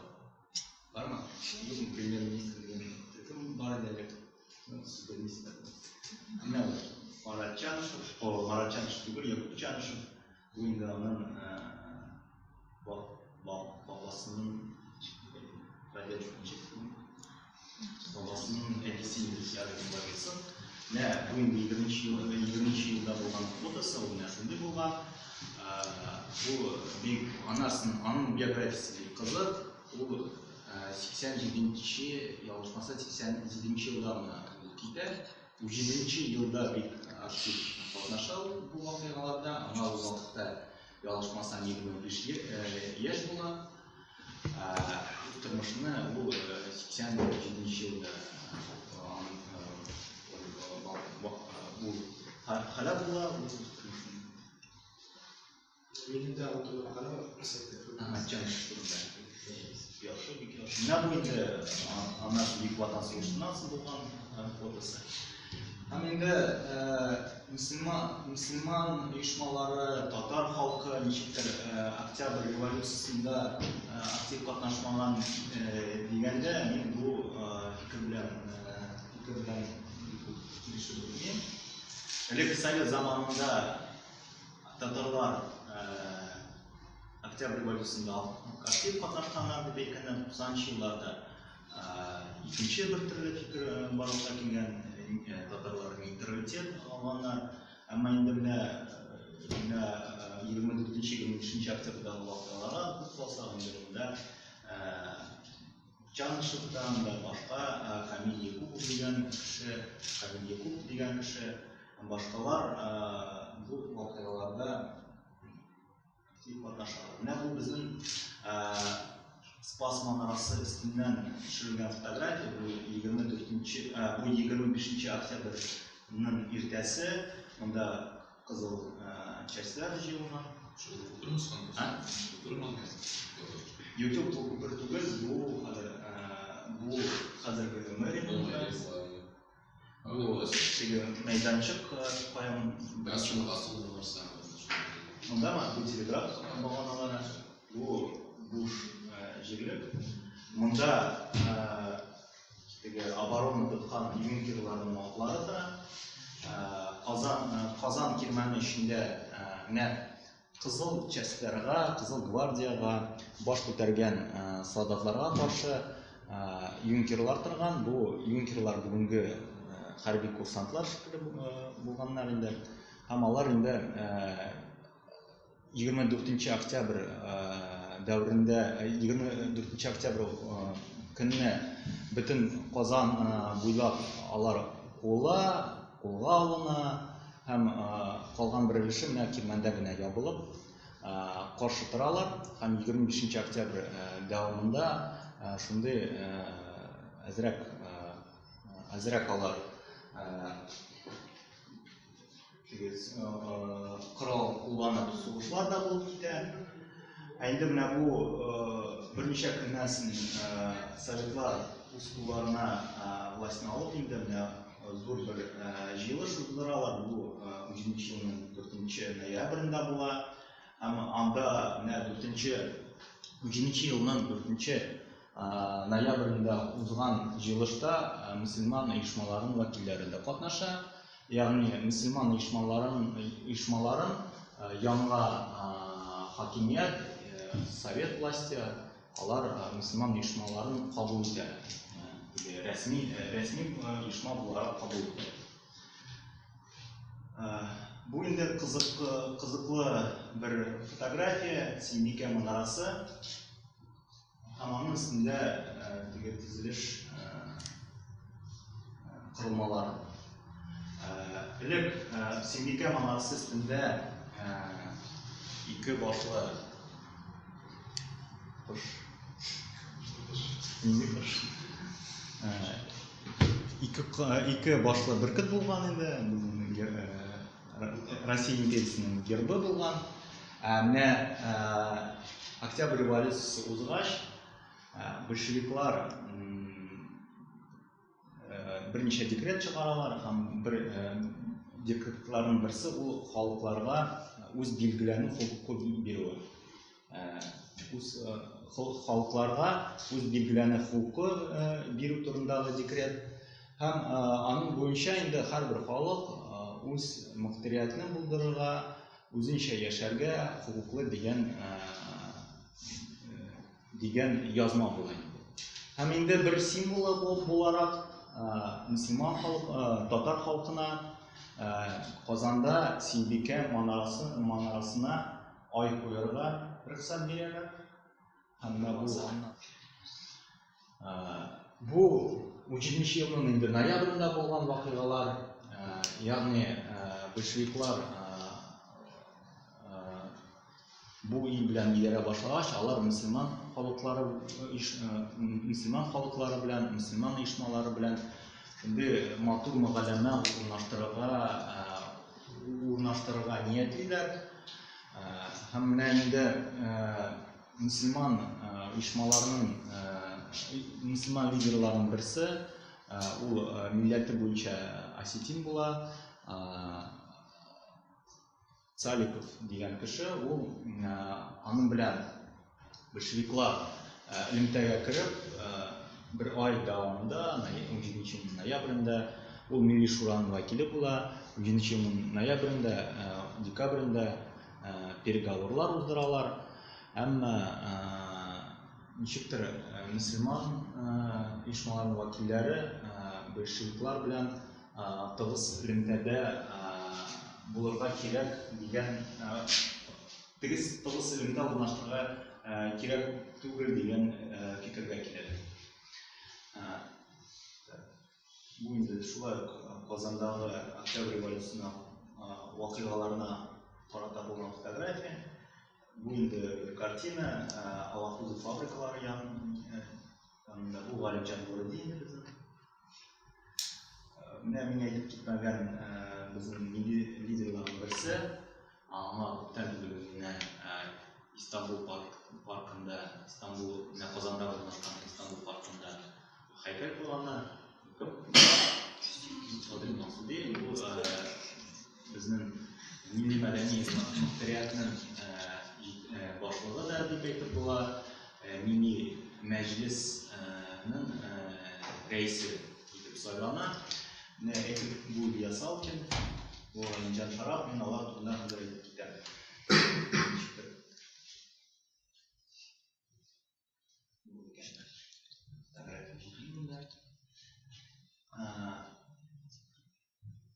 Бармы? Юк, премьер-министр дигән төркем бар иде әле. Ну, сез белмисез. Менә ул Марат Чанышев, о, Марат Чанышев түгел, Якуб Чанышев. Бу инде аның бабасының прадедушка бабасының әтисе инде ярый шулай булсын. Менә бу инде 20 елда булган фотосы, ул менә шундый булган. Бу бик анасын, аның биографиясе бик кызык. Ул 87-нче, ялгышмаса, 87 елда гына ул китә. 7 елда бик актив катнаша ул бу вакыйгаларда. Аңа ул вакытта, ялгышмасам, 25 яшь була. Үз тормышны ул 87 елда ул һәлак була, ул үз тормышын. Минем дә ул турында мәкалә бар, сайтта. Ага, Чанышев турында. Яхшы, бик яхшы. Менә бу инде аннан Бөек Ватан сугышыннан соң булган фотосы. Һәм инде мөселман оешмалары, татар халкы ничектер Октябрь революциясендә актив катнашмаган дигәндә, мин бу фикер белән бик үк килешеп бетмим. Элек совет заманында татарлар Октябрь революциясендә актив катнашканнар дип әйткәннәр, 90 елларда икенче бер төрле фикер барлыкка килгән, татарлар нейтралитет алганнар. Әмма инде менә 24-25 октябрьдәге вакыйгаларга күз салсак, инде монда Чанышевтан да башка Камиль Якупов дигән кеше, Камиль Якупов дигән кеше һәм башкалар бу вакыйгаларда актив катнашалар. Менә бу безнең Спас манарасы өстеннән төшерелгән фотография, бу 24 бу 25 октябрьнең иртәсе, монда кызыл частьләр җыелган. Шул күперме соң? А? Күперме? Юк, юк, бу күпер түгел, бу хәзер бу хәзерге мэрия. Бу теге мәйданчык каян Монда ма бу телеграф баганалары, бу буш җирлек. Монда теге оборона тоткан юнкерларның атлары тора. Казан кирмәне эчендә менә кызыл частьләргә, кызыл гвардияга баш күтәргән солдатларга каршы юнкерлар торган. Бу юнкерлар бүгенге хәрби курсантлар шикелле булганнар инде. Һәм алар инде 24 октябрь дәверендә, 24 октябрь көнне бөтен Казан буйлап алар куыла, кулга алына һәм калган бер өлеше менә кирмәндә генә ябылып каршы торалар. Һәм 25 октябрь дәвамында шундый әзрәк алар корал кулланып сугышлар да булып китә. Ә инде менә бу берничә көннән соң советлар үз кулларына властьны алып инде менә зур бер җыелыш уздыралар. Бу 17 елның 4 ноябрендә була. Һәм анда менә 17 елның 4 ноябрендә узган җыелышта мөселман оешмаларының вәкилләре дә катнаша. Ягъни мөселман оешмаларын яңа хакимият, совет власти, алар мөселман оешмаларын кабул итә. Рәсми оешма буларак кабул итә. Бу инде кызыклы бер фотография, Сөембикә манарасы. Һәм аның өстендә теге төзелеш корылмалары. Элек Сөембикә манарасы өстендә ике башлы кош. Нинди кош? Ике башлы бөркет булган инде, Россия империясенең гербы булган. Менә Октябрь революциясе узгач, большевиклар берничә декрет чыгаралар һәм бер декретларның берсе ул халыкларга үз билгеләнү хокукы бирүе. Үз Халыкларга үз билгеләнү хокукы бирү турындагы декрет. Һәм аның буенча инде һәрбер халык үз мохтариятны булдырырга, үзенчә яшәргә хокуклы дигән язма була инде. Һәм инде бер символы буларак мөселман халык, татар халкына Казанда Сөембикә манарасына ай куярга рөхсәт бирәләр. Һәм менә бу 17 елның инде ноябрендә булган вакыйгалар, ягъни большевиклар бу ил белән идарә башлагач, алар мөселман халыклары белән, мөселман оешмалары белән шундый матур мөгаләмә урнаштырырга ниятлиләр. Һәм менә инде мөселман оешмаларының, мөселман лидерларының берсе, ул милләте буенча осетин була, Цаликов дигән кеше, ул аның белән большевиклар элемтәгә кереп, бер ай дәвамында, 17 елның ноябрендә, ул Милли шураның вәкиле була, 17 елның ноябрендә, декабрендә переговорлар уздыралар, әмма ничектер мөселман оешмаларының вәкилләре большевиклар белән тыгыз элемтәдә булырга кирәк дигән, тыгыз элемтә урнаштырырга кирәк түгел дигән фикергә киләләр. Бу инде шулай ук Казандагы Октябрь революциясенә вакыйгаларына карата булган фотография. Бу инде бер картина, Алафузов фабрикалары янында. Бу Галимҗан Нуретдин инде безнең. Менә мин әйтеп китмәгән безнең милли лидерларның берсе, аңа күптән түгел менә Истанбул паркында, Истанбул, менә Казанда урнашкан Истанбул паркында һәйкәл куйганнар. Садри Максуди, бу безнең милли мәдәни мохтариятның башлыгы да дип әйтеп була, Милли мәҗлеснең рәисе итеп сайлана. Менә әйтеп, бу Ильяс Алкин, бу Галимҗан Шараф, мин алар турында хәзер әйтеп китәм. Ничектер. Бу икән. Фотография җитми монда.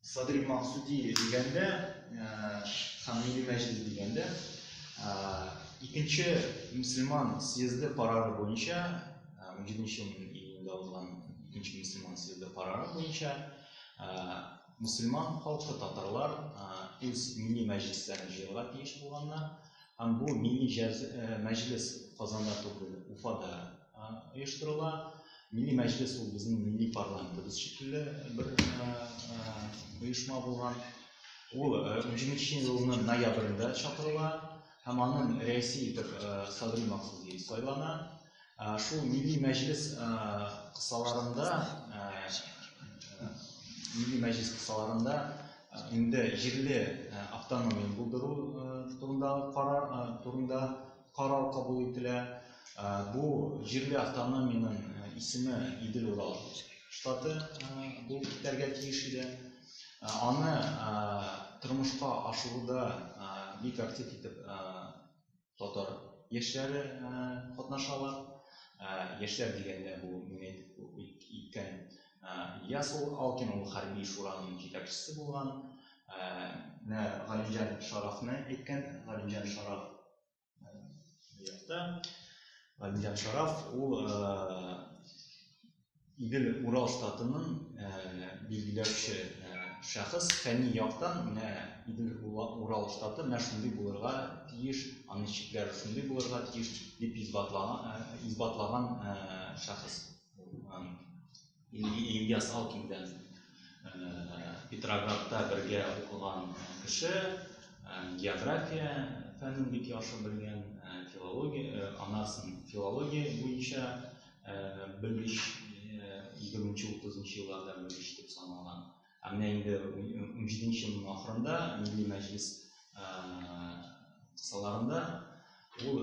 Садри Максуди дигәндә һәм Милли мәҗлес дигәндә, икенче мөселман съезды карары буенча, 17 елның июнендә узган икенче мөселман съезды карары буенча, мөселман халкы, татарлар үз милли мәҗлесләрен җыярга тиеш булганнар. Һәм бу милли мәҗлес Казанда түгел, Уфада оештырыла. Милли мәҗлес ул безнең милли парламентыбыз шикелле бер оешма булган. Ул 17 елның ноябрендә чакырыла һәм аның рәисе итеп Садри Максуди сайлана. Шул милли мәҗлес кысаларында инде җирле автономия булдыру турында карар кабул ителә. Бу җирле автономиянең исеме Идел Урал штаты булып китәргә тиеш иде. Аны тормышка ашыруда бик актив итеп татар яшьләре катнашалар. Яшьләр дигәндә, бу мин әйтеп үткән Ильяс Алкин, ул хәрби шураның җитәкчесе булган. Менә Галимҗан Шарафны әйткән, Галимҗан Шараф бу якта. Галимҗан Шараф ул Идел Урал штатының билгеләүче шәхес, фәнни яктан менә Идел Урал штаты менә шундый булырга тиеш, аның чикләре шундый булырга тиеш дип исбатлаган шәхес. Ильяс Алкин белән Петроградта бергә укыган кеше, география фәнен бик яхшы белгән, филология, аннан соң филология буенча белгеч, 20-30 елларда белгеч дип саналган. Ә менә инде 17 елның ахырында Милли мәҗлес кысаларында ул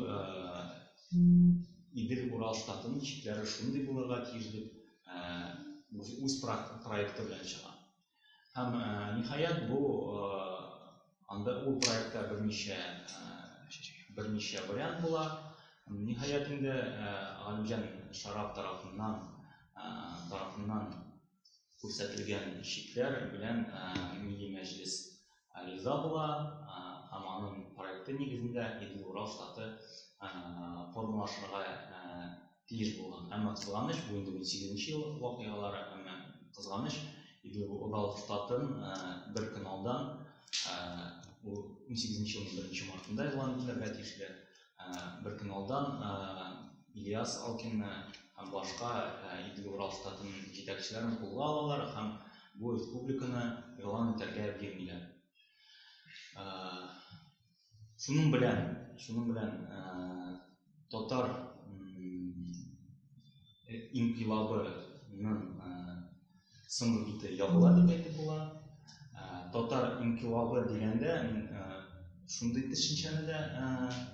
Идел-Урал штатының чикләре шундый булырга тиеш дип үз проекты белән чыга. Һәм ниһаять бу анда ул проектта берничә вариант була. Ниһаять инде Галимҗан Шарап тарафыннан күрсәтелгән чикләр белән Милли Мәҗлес риза була һәм аның проекты нигезендә Идел-Урал штаты формалашырга тиеш булган. Әмма кызганыч, бу инде 18 ел вакыйгалары, әмма кызганыч, Идел-Урал штатын бер көн алдан, ул 18 елның 1 мартында игълан ителергә тиешле, бер көн алдан Ильяс Алкинны һәм башка Идел-Урал штатының җитәкчеләрен кулга алалар һәм бу республиканы игълан итәргә бирмиләр. Шуның белән татар инкыйлабының соңгы бите ябыла дип әйтеп була. Татар инкыйлабы дигәндә мин шундый төшенчәне дә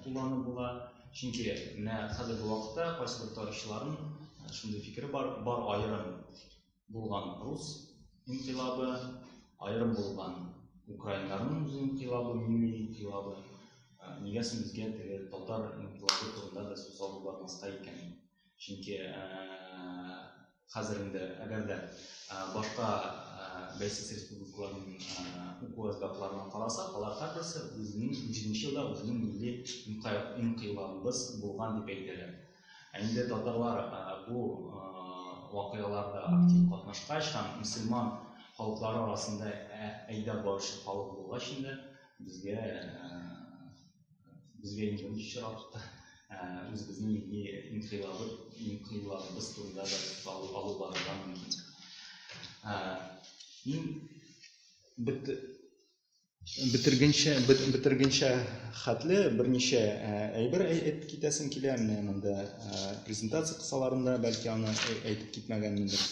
кулланып була. Чөнки менә хәзерге вакытта кайсыбер тарихчыларның шундый фикере бар, бар аерым булган рус инкыйлабы, аерым булган украиннарның үз инкыйлабы, милли инкыйлабы. Нигә соң безгә теге татар инкыйлабы турында да сүз алып бармаска икән? Чөнки хәзер инде әгәр дә башка бәйсез республикаларның уку әсбапларына карасак, алар һәрберсе үзенең 17 елда үзенең милли инкыйлабыбыз булган дип әйтәләр. Ә инде татарлар бу вакыйгаларда актив катнашкач һәм мөселман халыклары арасында әйдәп баручы халык булгач инде безгә инде чиратта үзебезнең милли инкыйлабыбыз турында да сүз алып барырга мөмкин. Мин бетергенчә хәтле берничә әйбер әйтеп китәсем килә. Менә монда презентация кысаларында бәлки аны әйтеп китмәгәнмендер.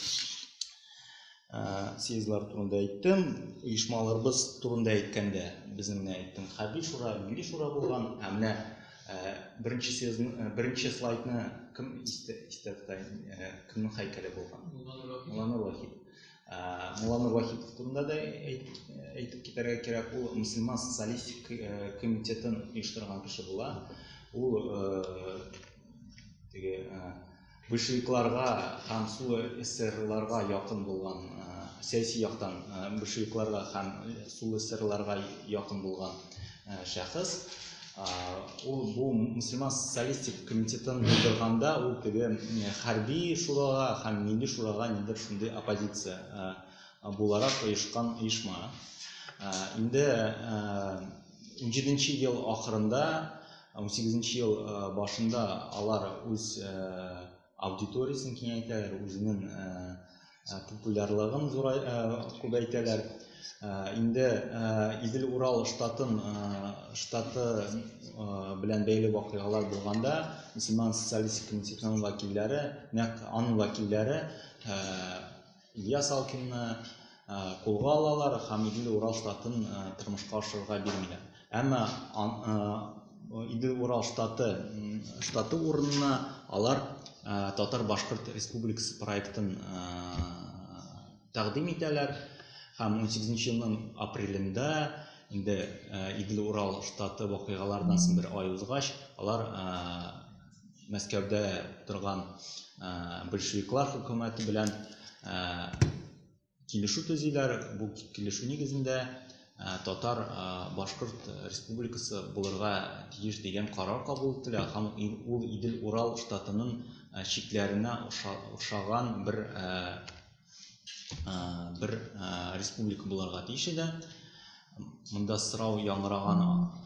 Съездлар турында әйттем, оешмаларыбыз турында әйткәндә безнең менә әйттем, хәрби шура, милли шура булган. Ә менә беренче съездны, беренче слайдны кем истә тота, кемнең һәйкәле булган? Мулланур Вахит. Мулланур Вахитов турында да әйтеп китәргә кирәк. Ул мөселман социалистик комитетын оештырган кеше була. Ул теге большевикларга һәм сул эсерларга якын булган, сәяси яктан большевикларга һәм сул эсерларга якын булган шәхес. Ул бу мөселман социалистик комитетын булдырганда ул теге хәрби шурага һәм милли шурага нидер шундый оппозиция буларак оешкан оешма. Инде 17 ел ахырында, 18 ел башында алар үз аудиториясен киңәйтәләр, үзенең популярлыгын күбәйтәләр. Инде Идел-Урал штаты белән бәйле вакыйгалар булганда, мөселман социалистик комитетының вәкилләре, нәкъ аның вәкилләре Ильяс Алкинны кулга алалар һәм Идел-Урал штатын тормышка ашырырга бирмиләр. Әмма Идел-Урал штаты урынына алар Татар-Башкорт республикасы проектын тәкъдим итәләр һәм 18 елның апрелендә инде Идел-Урал штаты вакыйгалардан соң бер ай узгач, алар Мәскәүдә торган большевиклар хөкүмәте белән килешү төзиләр. Бу килешү нигезендә Татар Башкорт республикасы булырга тиеш дигән карар кабул ителә һәм ул Идел-Урал штатының чикләренә охшаган бер республика булырга тиеш иде. Монда сорау яңгыраган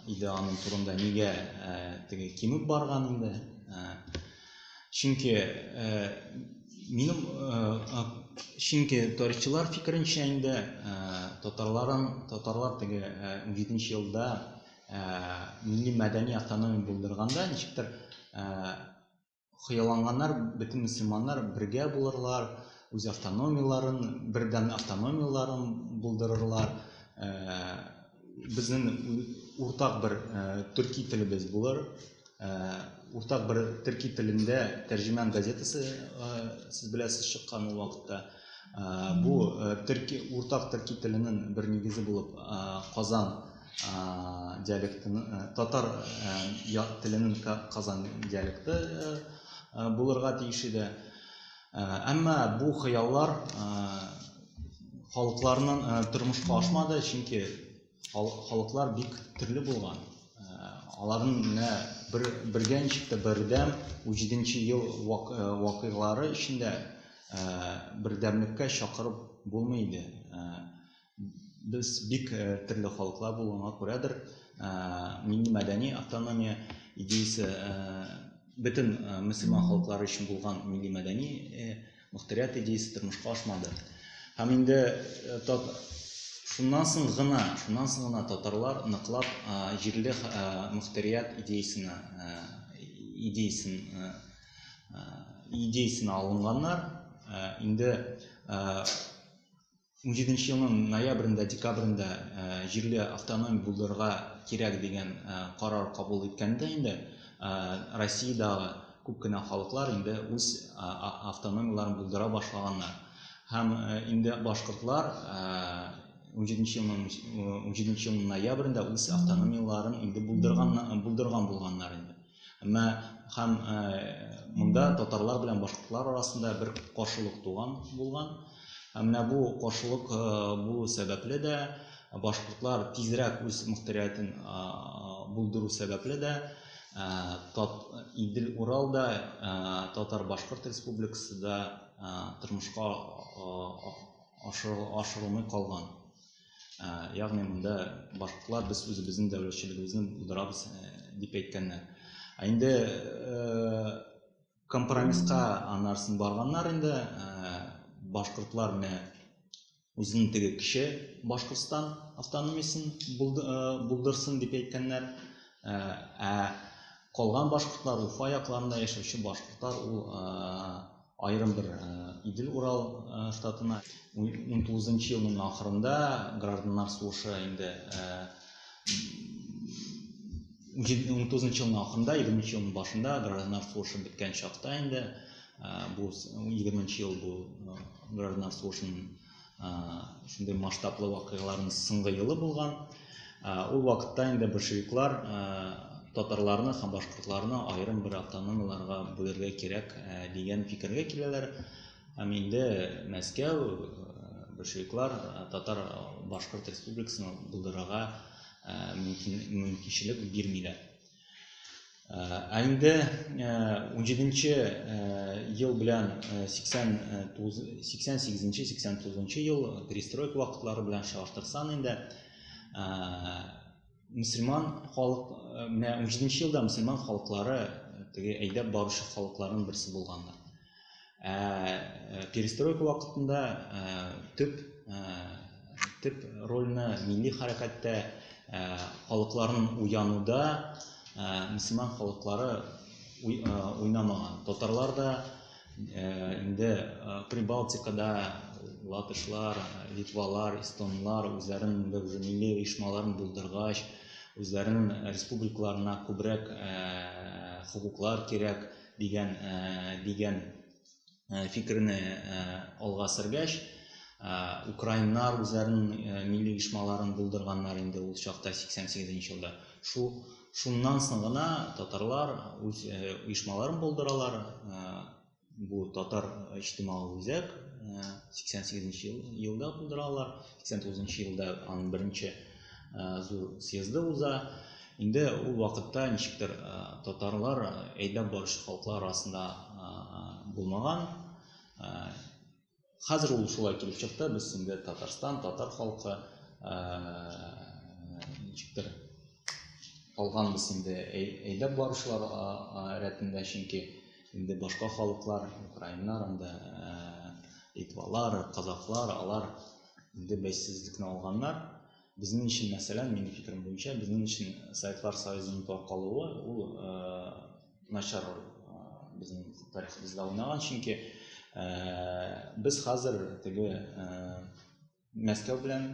иде аның турында, нигә теге кимеп барган инде. Чөнки минем чөнки тарихчылар фикеренчә инде татарлар теге 17 елда милли мәдәни автономия булдырганда ничектер хыялланганнар, бөтен мөселманнар бергә булырлар, үз автономияларын, бердәм автономияларын булдырырлар, безнең уртак бер төрки телебез булыр, Уртак бер төрки телендә Тәрҗемән газетасы, сез беләсез, чыккан ул вакытта. Бу төрки, уртак төрки теленең бер нигезе булып Казан диалектын, татар теленең Казан диалекты булырга тиеш иде. Әмма бу хыяллар халыкларның тормышка ашмады, чөнки халыклар бик төрле булган. Аларның менә бер бергә ничек тә бердәм 17 ел вакыйгалары эчендә бердәмлеккә чакырып булмый иде. Без бик төрле халыклар булганга күрәдер, милли мәдәни автономия идеясе, бөтен мөселман халыклары өчен булган милли мәдәни мохтарият идеясе тормышка ашмады. Һәм инде шуннан соң гына, шуннан соң гына татарлар ныклап җирле мохтарият идеясенә идеясен идеясенә алынганнар. Инде 17 елның ноябрендә, декабрендә җирле автономия булдырырга кирәк дигән карар кабул иткәндә инде Россиядәге күп кенә халыклар инде үз автономияләрен булдыра башлаганнар. Һәм инде башкортлар 17 елның 17 елның ноябрендә үз автономияләрен инде булдырган булдырган булганнар инде. Әмма һәм монда татарлар белән башкортлар арасында бер каршылык туган булган. Һәм менә бу каршылык булу сәбәпле дә, башкортлар тизрәк үз мохтариятен булдыру сәбәпле дә, Идел Уралда Татар-Башкорт республикасы да тормышка ашырылмый калган. Ягъни монда башкортлар без үзебезнең дәүләтчелегебезне булдырабыз дип әйткәннәр. Ә инде компромисска аннарсын барганнар инде, башкортлар менә үзенең теге кече Башкортстан автономиясен булдырсын дип әйткәннәр. Ә калган башкортлар, Уфа якларында яшәүче башкортлар, ул аерым бер Идел-Урал штатына. 19 елның ахырында гражданнар сугышы инде, 19 елның ахырында, 20 елның башында гражданнар сугышы беткән чакта инде, бу 20 ел, бу гражданнар сугышының шундый масштаблы вакыйгаларның соңгы елы булган. Ул вакытта инде большевиклар татарларны һәм башкортларны аерым бер автономияларга бүлергә кирәк дигән фикергә киләләр. Һәм инде Мәскәү, большевиклар татар башкорт республикасын булдырырга мөмкинчелек бирмиләр. Ә инде 17 ел белән 88-89 ел перестройка вакытлары белән чагыштырсаң инде, мөселман халык менә 17 елда мөселман халыклары теге әйдәп баручы халыкларның берсе булганнар. Ә перестройка вакытында төп рольне милли хәрәкәттә, халыкларның уянуда мөселман халыклары уйнамаган. Татарлар да инде Прибалтикада латышлар, литвалар, эстонлар үзләренең инде уже милли оешмаларын булдыргач, үзләренең республикаларына күбрәк хокуклар кирәк дигән фикерне алга сөргәч, украиннар үзләренең милли оешмаларын булдырганнар инде ул чакта, 88 елда. Шуннан соң гына татарлар үз оешмаларын булдыралар. Бу Татар иҗтимагый үзәк 88 елда булдыралар. 89 елда аның беренче зур съезды уза. Инде ул вакытта ничектер татарлар әйдәп баручы халыклар арасында булмаган. Хәзер ул шулай килеп чыкты, без инде Татарстан, татар халкы ничектер калганбыз инде әйдәп баручылар рәтендә, чөнки инде башка халыклар, украиннар анда, литвалар, казахлар, алар инде бәйсезлекне алганнар. Безнең өчен, мәсәлән, минем фикерем буенча, безнең өчен Советлар Союзының таркалуы ул начар роль безнең тарихыбызда уйнаган, чөнки без хәзер теге Мәскәү белән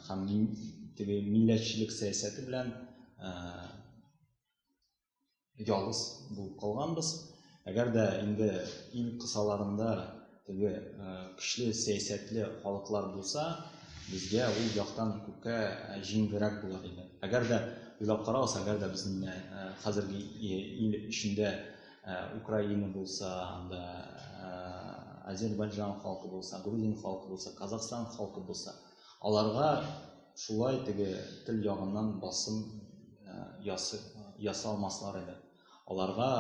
һәм теге милләтчелек сәясәте белән ялгыз булып калганбыз. Әгәр дә инде ил кысаларында теге көчле сәясәтле халыклар булса, безгә ул яктан күпкә җиңелрәк булыр иде. Әгәр дә уйлап карагыз, әгәр дә безнең хәзерге ил эчендә Украина булса, анда Азербайджан халкы булса, Грузин халкы булса, Казахстан халкы булса, аларга шулай теге тел ягыннан басым ясалмаслар иде. Аларга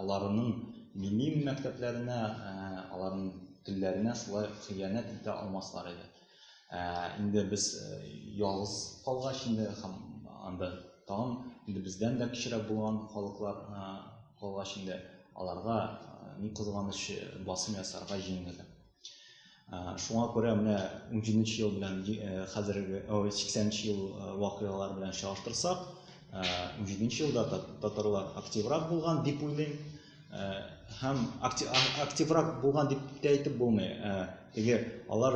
аларның милли мәктәпләренә, аларның телләренә шулай хыянәт итә алмаслар иде. Инде без ялгыз калгач инде һәм анда тагын инде бездән дә кечерәк булган халыклар калгач инде аларга ни кызганыч басым ясарга җиңелрәк. Шуңа күрә менә 17 ел белән хәзерге 80 ел вакыйгалар белән чагыштырсак, 17 елда татарлар активрак булган дип уйлыйм. Һәм активрак булган дип тә әйтеп булмый. Теге алар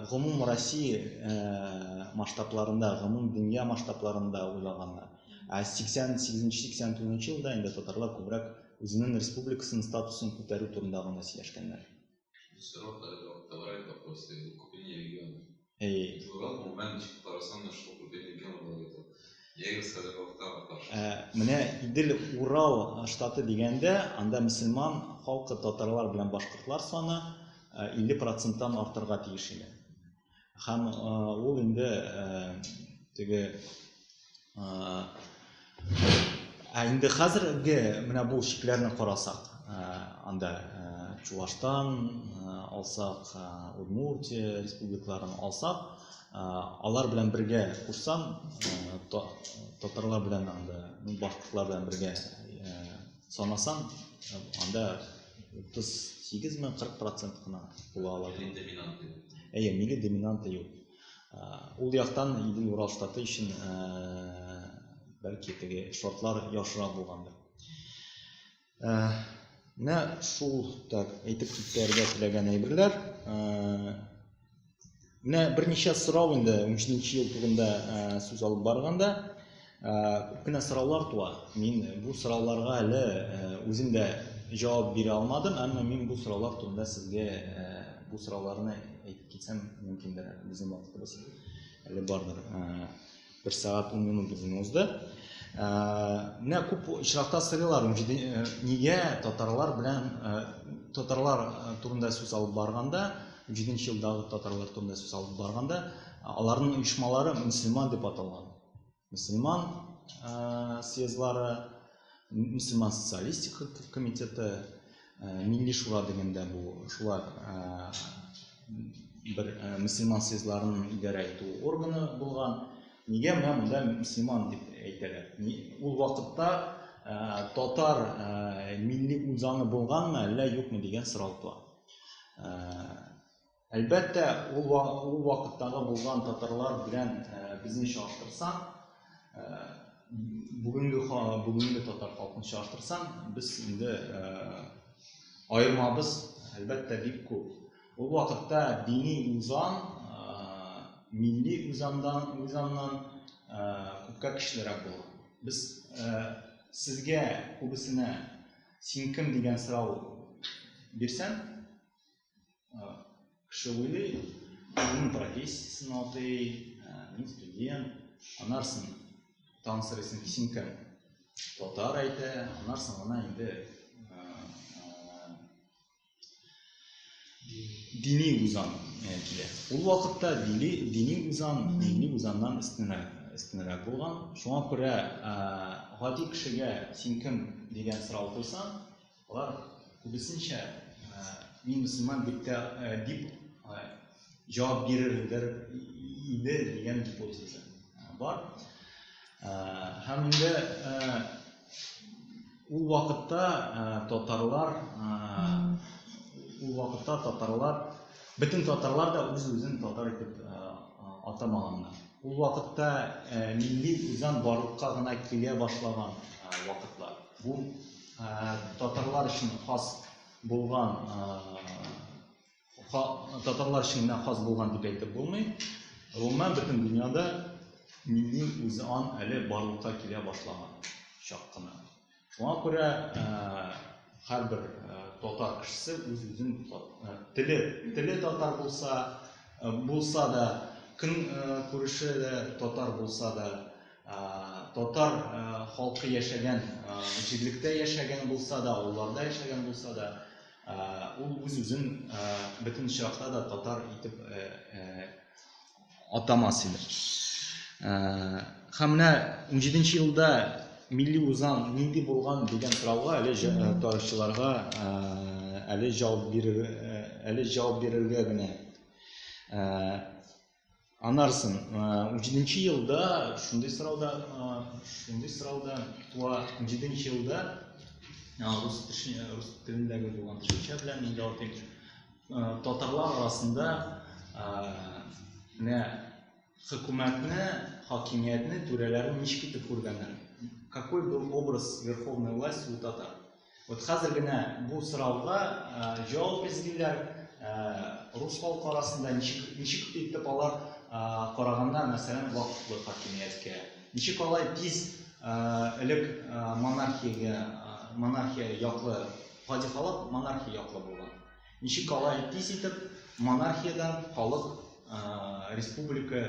гомум Россия масштабларында, гомум дөнья масштабларында уйлаганнар. Ә 88-89 елда инде татарлар күбрәк үзенең республикасының статусын күтәрү турында гына сөйләшкәннәр. Сорау товарный вопрос, укрепление региона. Әй. Урал, гомумән, ничек карасаң да, шул укрепление региона була бит ул. Ягез хәзерге вакытта каршы. Менә Идел-Урал штаты дигәндә, анда мөселман халкы татарлар белән башкортлар саны 50%-тан артырга тиеш иде. Һәм ул инде теге ә инде хәзерге менә бу чикләрне карасак, анда Чуаштан алсак, Удмуртия республикаларын алсак, алар белән бергә кушсаң, татарлар белән анда, башкортлар белән бергә санасаң, анда 38-ме 40% кына була ала. Милли доминанты юк. Әйе, милли доминанты юк. Ул яктан Идел-Урал штаты өчен бәлки теге шартлар яхшырак булгандыр. Менә шул так әйтеп китәргә теләгән әйберләр. Менә берничә сорау инде 17 ел турында сүз алып барганда күп кенә сораулар туа. Мин бу сорауларга әле үзем дә җавап бирә алмадым, әмма мин бу сораулар турында сезгә бу сорауларны әйтеп китсәм мөмкиндер. Безнең вакытыбыз әле бардыр. 1 сәгать 10 минут безнең узды. Менә күп очракта сорыйлар, нигә татарлар белән татарлар турында сүз алып барганда, 17 елдагы татарлар турында сүз алып барганда, аларның оешмалары мөселман дип аталган. Мөселман съездлары, мөселман социалистик комитеты, Милли шура дигәндә бу шулар бер мөселман съездларының идарә итү органы булган. Нигә менә монда мөселман дип әйтәләр? Ул вакытта татар милли үзаңы булганмы, әллә юкмы дигән сорау туа. Әлбәттә, ул вакыттагы булган татарлар белән безне чагыштырсаң, бүгенге татар халкын чагыштырсаң, без инде аермабыз, әлбәттә, бик күп. Ул вакытта дини үзан, милли үзаннан күпкә көчлерәк була. Без сезгә күбесенә син кем дигән сорау бирсәм, кеше уйлый, үзенең профессиясен атый, мин студент, анарсын тагын сорыйсың, син кем? Татар әйтә, анарсын гына инде дини үзан килә. Ул вакытта дини үзан милли үзаннан өстенрәк булган. Шуңа күрә гади кешегә син кем дигән сорау куйсаң, алар күбесенчә мин мөселман дип тә дип җавап бирерләр иде дигән гипотеза бар. Һәм инде ул вакытта татарлар ул вакытта татарлар бөтен татарлар да үз-үзен татар итеп атамаганнар. Ул вакытта милли үзан барлыкка гына килә башлаган вакытлар. Бу татарлар өчен хас булган татарлар өчен генә хас булган дип әйтеп булмый. Гомумән бөтен дөньяда милли үзан әле барлыкка килә башлаган чак кына. Шуңа күрә һәрбер татар кешесе үз-үзен теле теле татар булса булса да, көн күреше дә татар булса да, татар халкы яшәгән җирлектә яшәгән булса да, авылларда яшәгән булса да, ул үз-үзен бөтен очракта да татар итеп атамас иде. Һәм менә 17 елда милли узан нинди булган дигән сорауга әле тарихчыларга әле җавап бирер әле җавап бирергә генә. Анарсын 17 елда шундый сорау да шундый сорау да туа. 17 елда рус рус телендәге булган төшенчә белән инде атыйм. Татарлар арасында менә хөкүмәтне, хакимиятне, түрәләрне ничек итеп күргәннәр? Какой был образ верховной власти у татар? Вот хәзер генә бу сорауга җавап эзлиләр. Рус халкы арасында ничек, ничек итеп алар караганнар, мәсәлән, вакытлы хакимияткә? Ничек алай тиз элек монархиягә, монархия яклы, гади халык монархия яклы булган. Ничек алай тиз итеп монархиядән халык республика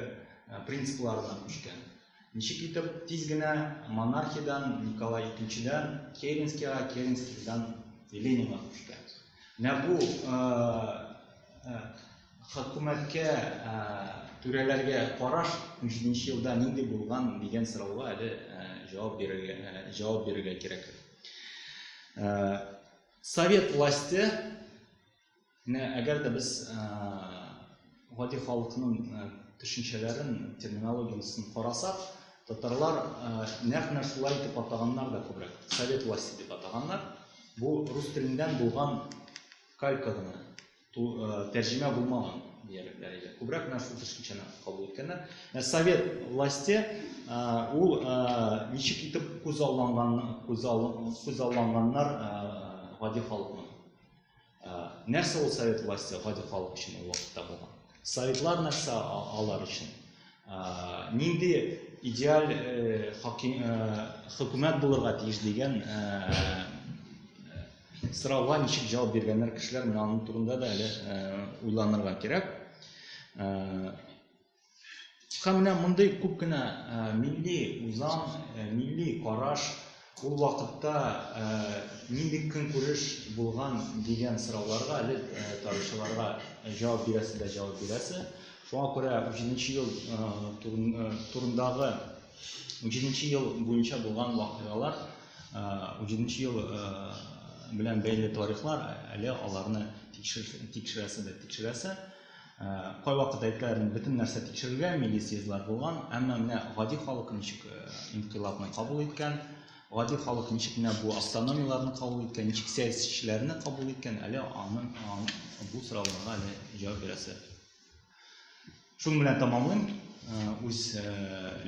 принципларына күчкән? Ничек итеп тиз генә монархиядән Николай Икенчедән Керенскийга, Керенскийдан Ленинга күчкән? Менә бу хөкүмәткә, түрәләргә караш 17 елда нинди булган дигән сорауга әле җавап бирергә, җавап бирергә кирәк. Совет власте, менә әгәр дә без гади халыкның төшенчәләрен, терминологиясен карасак, татарлар нәкъ менә шулай итеп атаганнар да күбрәк. Совет власте дип атаганнар. Бу рус теленнән булган калька гына. Тәрҗемә булмаган диярлек дәрәҗә. Күбрәк менә шул төшенчәне кабул иткәннәр. Ә совет власте ул ничек итеп күзалланган, күзалланганнар гади халыкның. Нәрсә ул совет власте гади халык өчен ул вакытта булган? Советлар нәрсә алар өчен? Нинди идеаль хөкүмәт булырга тиеш дигән Сорауга ничек җавап биргәннәр кешеләр, менә аның турында да әле уйланырга кирәк. Һәм менә мондый күп кенә милли узан, милли караш ул вакытта нинди көнкүреш булган дигән сорауларга әле тарихчыларга җавап бирәсе дә җавап бирәсе. Шуңа күрә 17 ел турындагы 17 ел буенча булган вакыйгалар 17 ел белән бәйле тарихлар әле аларны тикшерәсе дә тикшерәсе. Кайвакыт әйтәләр, бөтен нәрсә тикшерелгән, милли съездлар булган, әмма менә гади халык ничек инкыйлабны кабул иткән, гади халык ничек менә бу автономияләрне кабул иткән, ничек сәясәтчеләрне кабул иткән, әле аның бу сорауларга әле җавап бирәсе. Шуның белән тәмамлыйм үз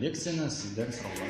лекцияне, сездән сораулар.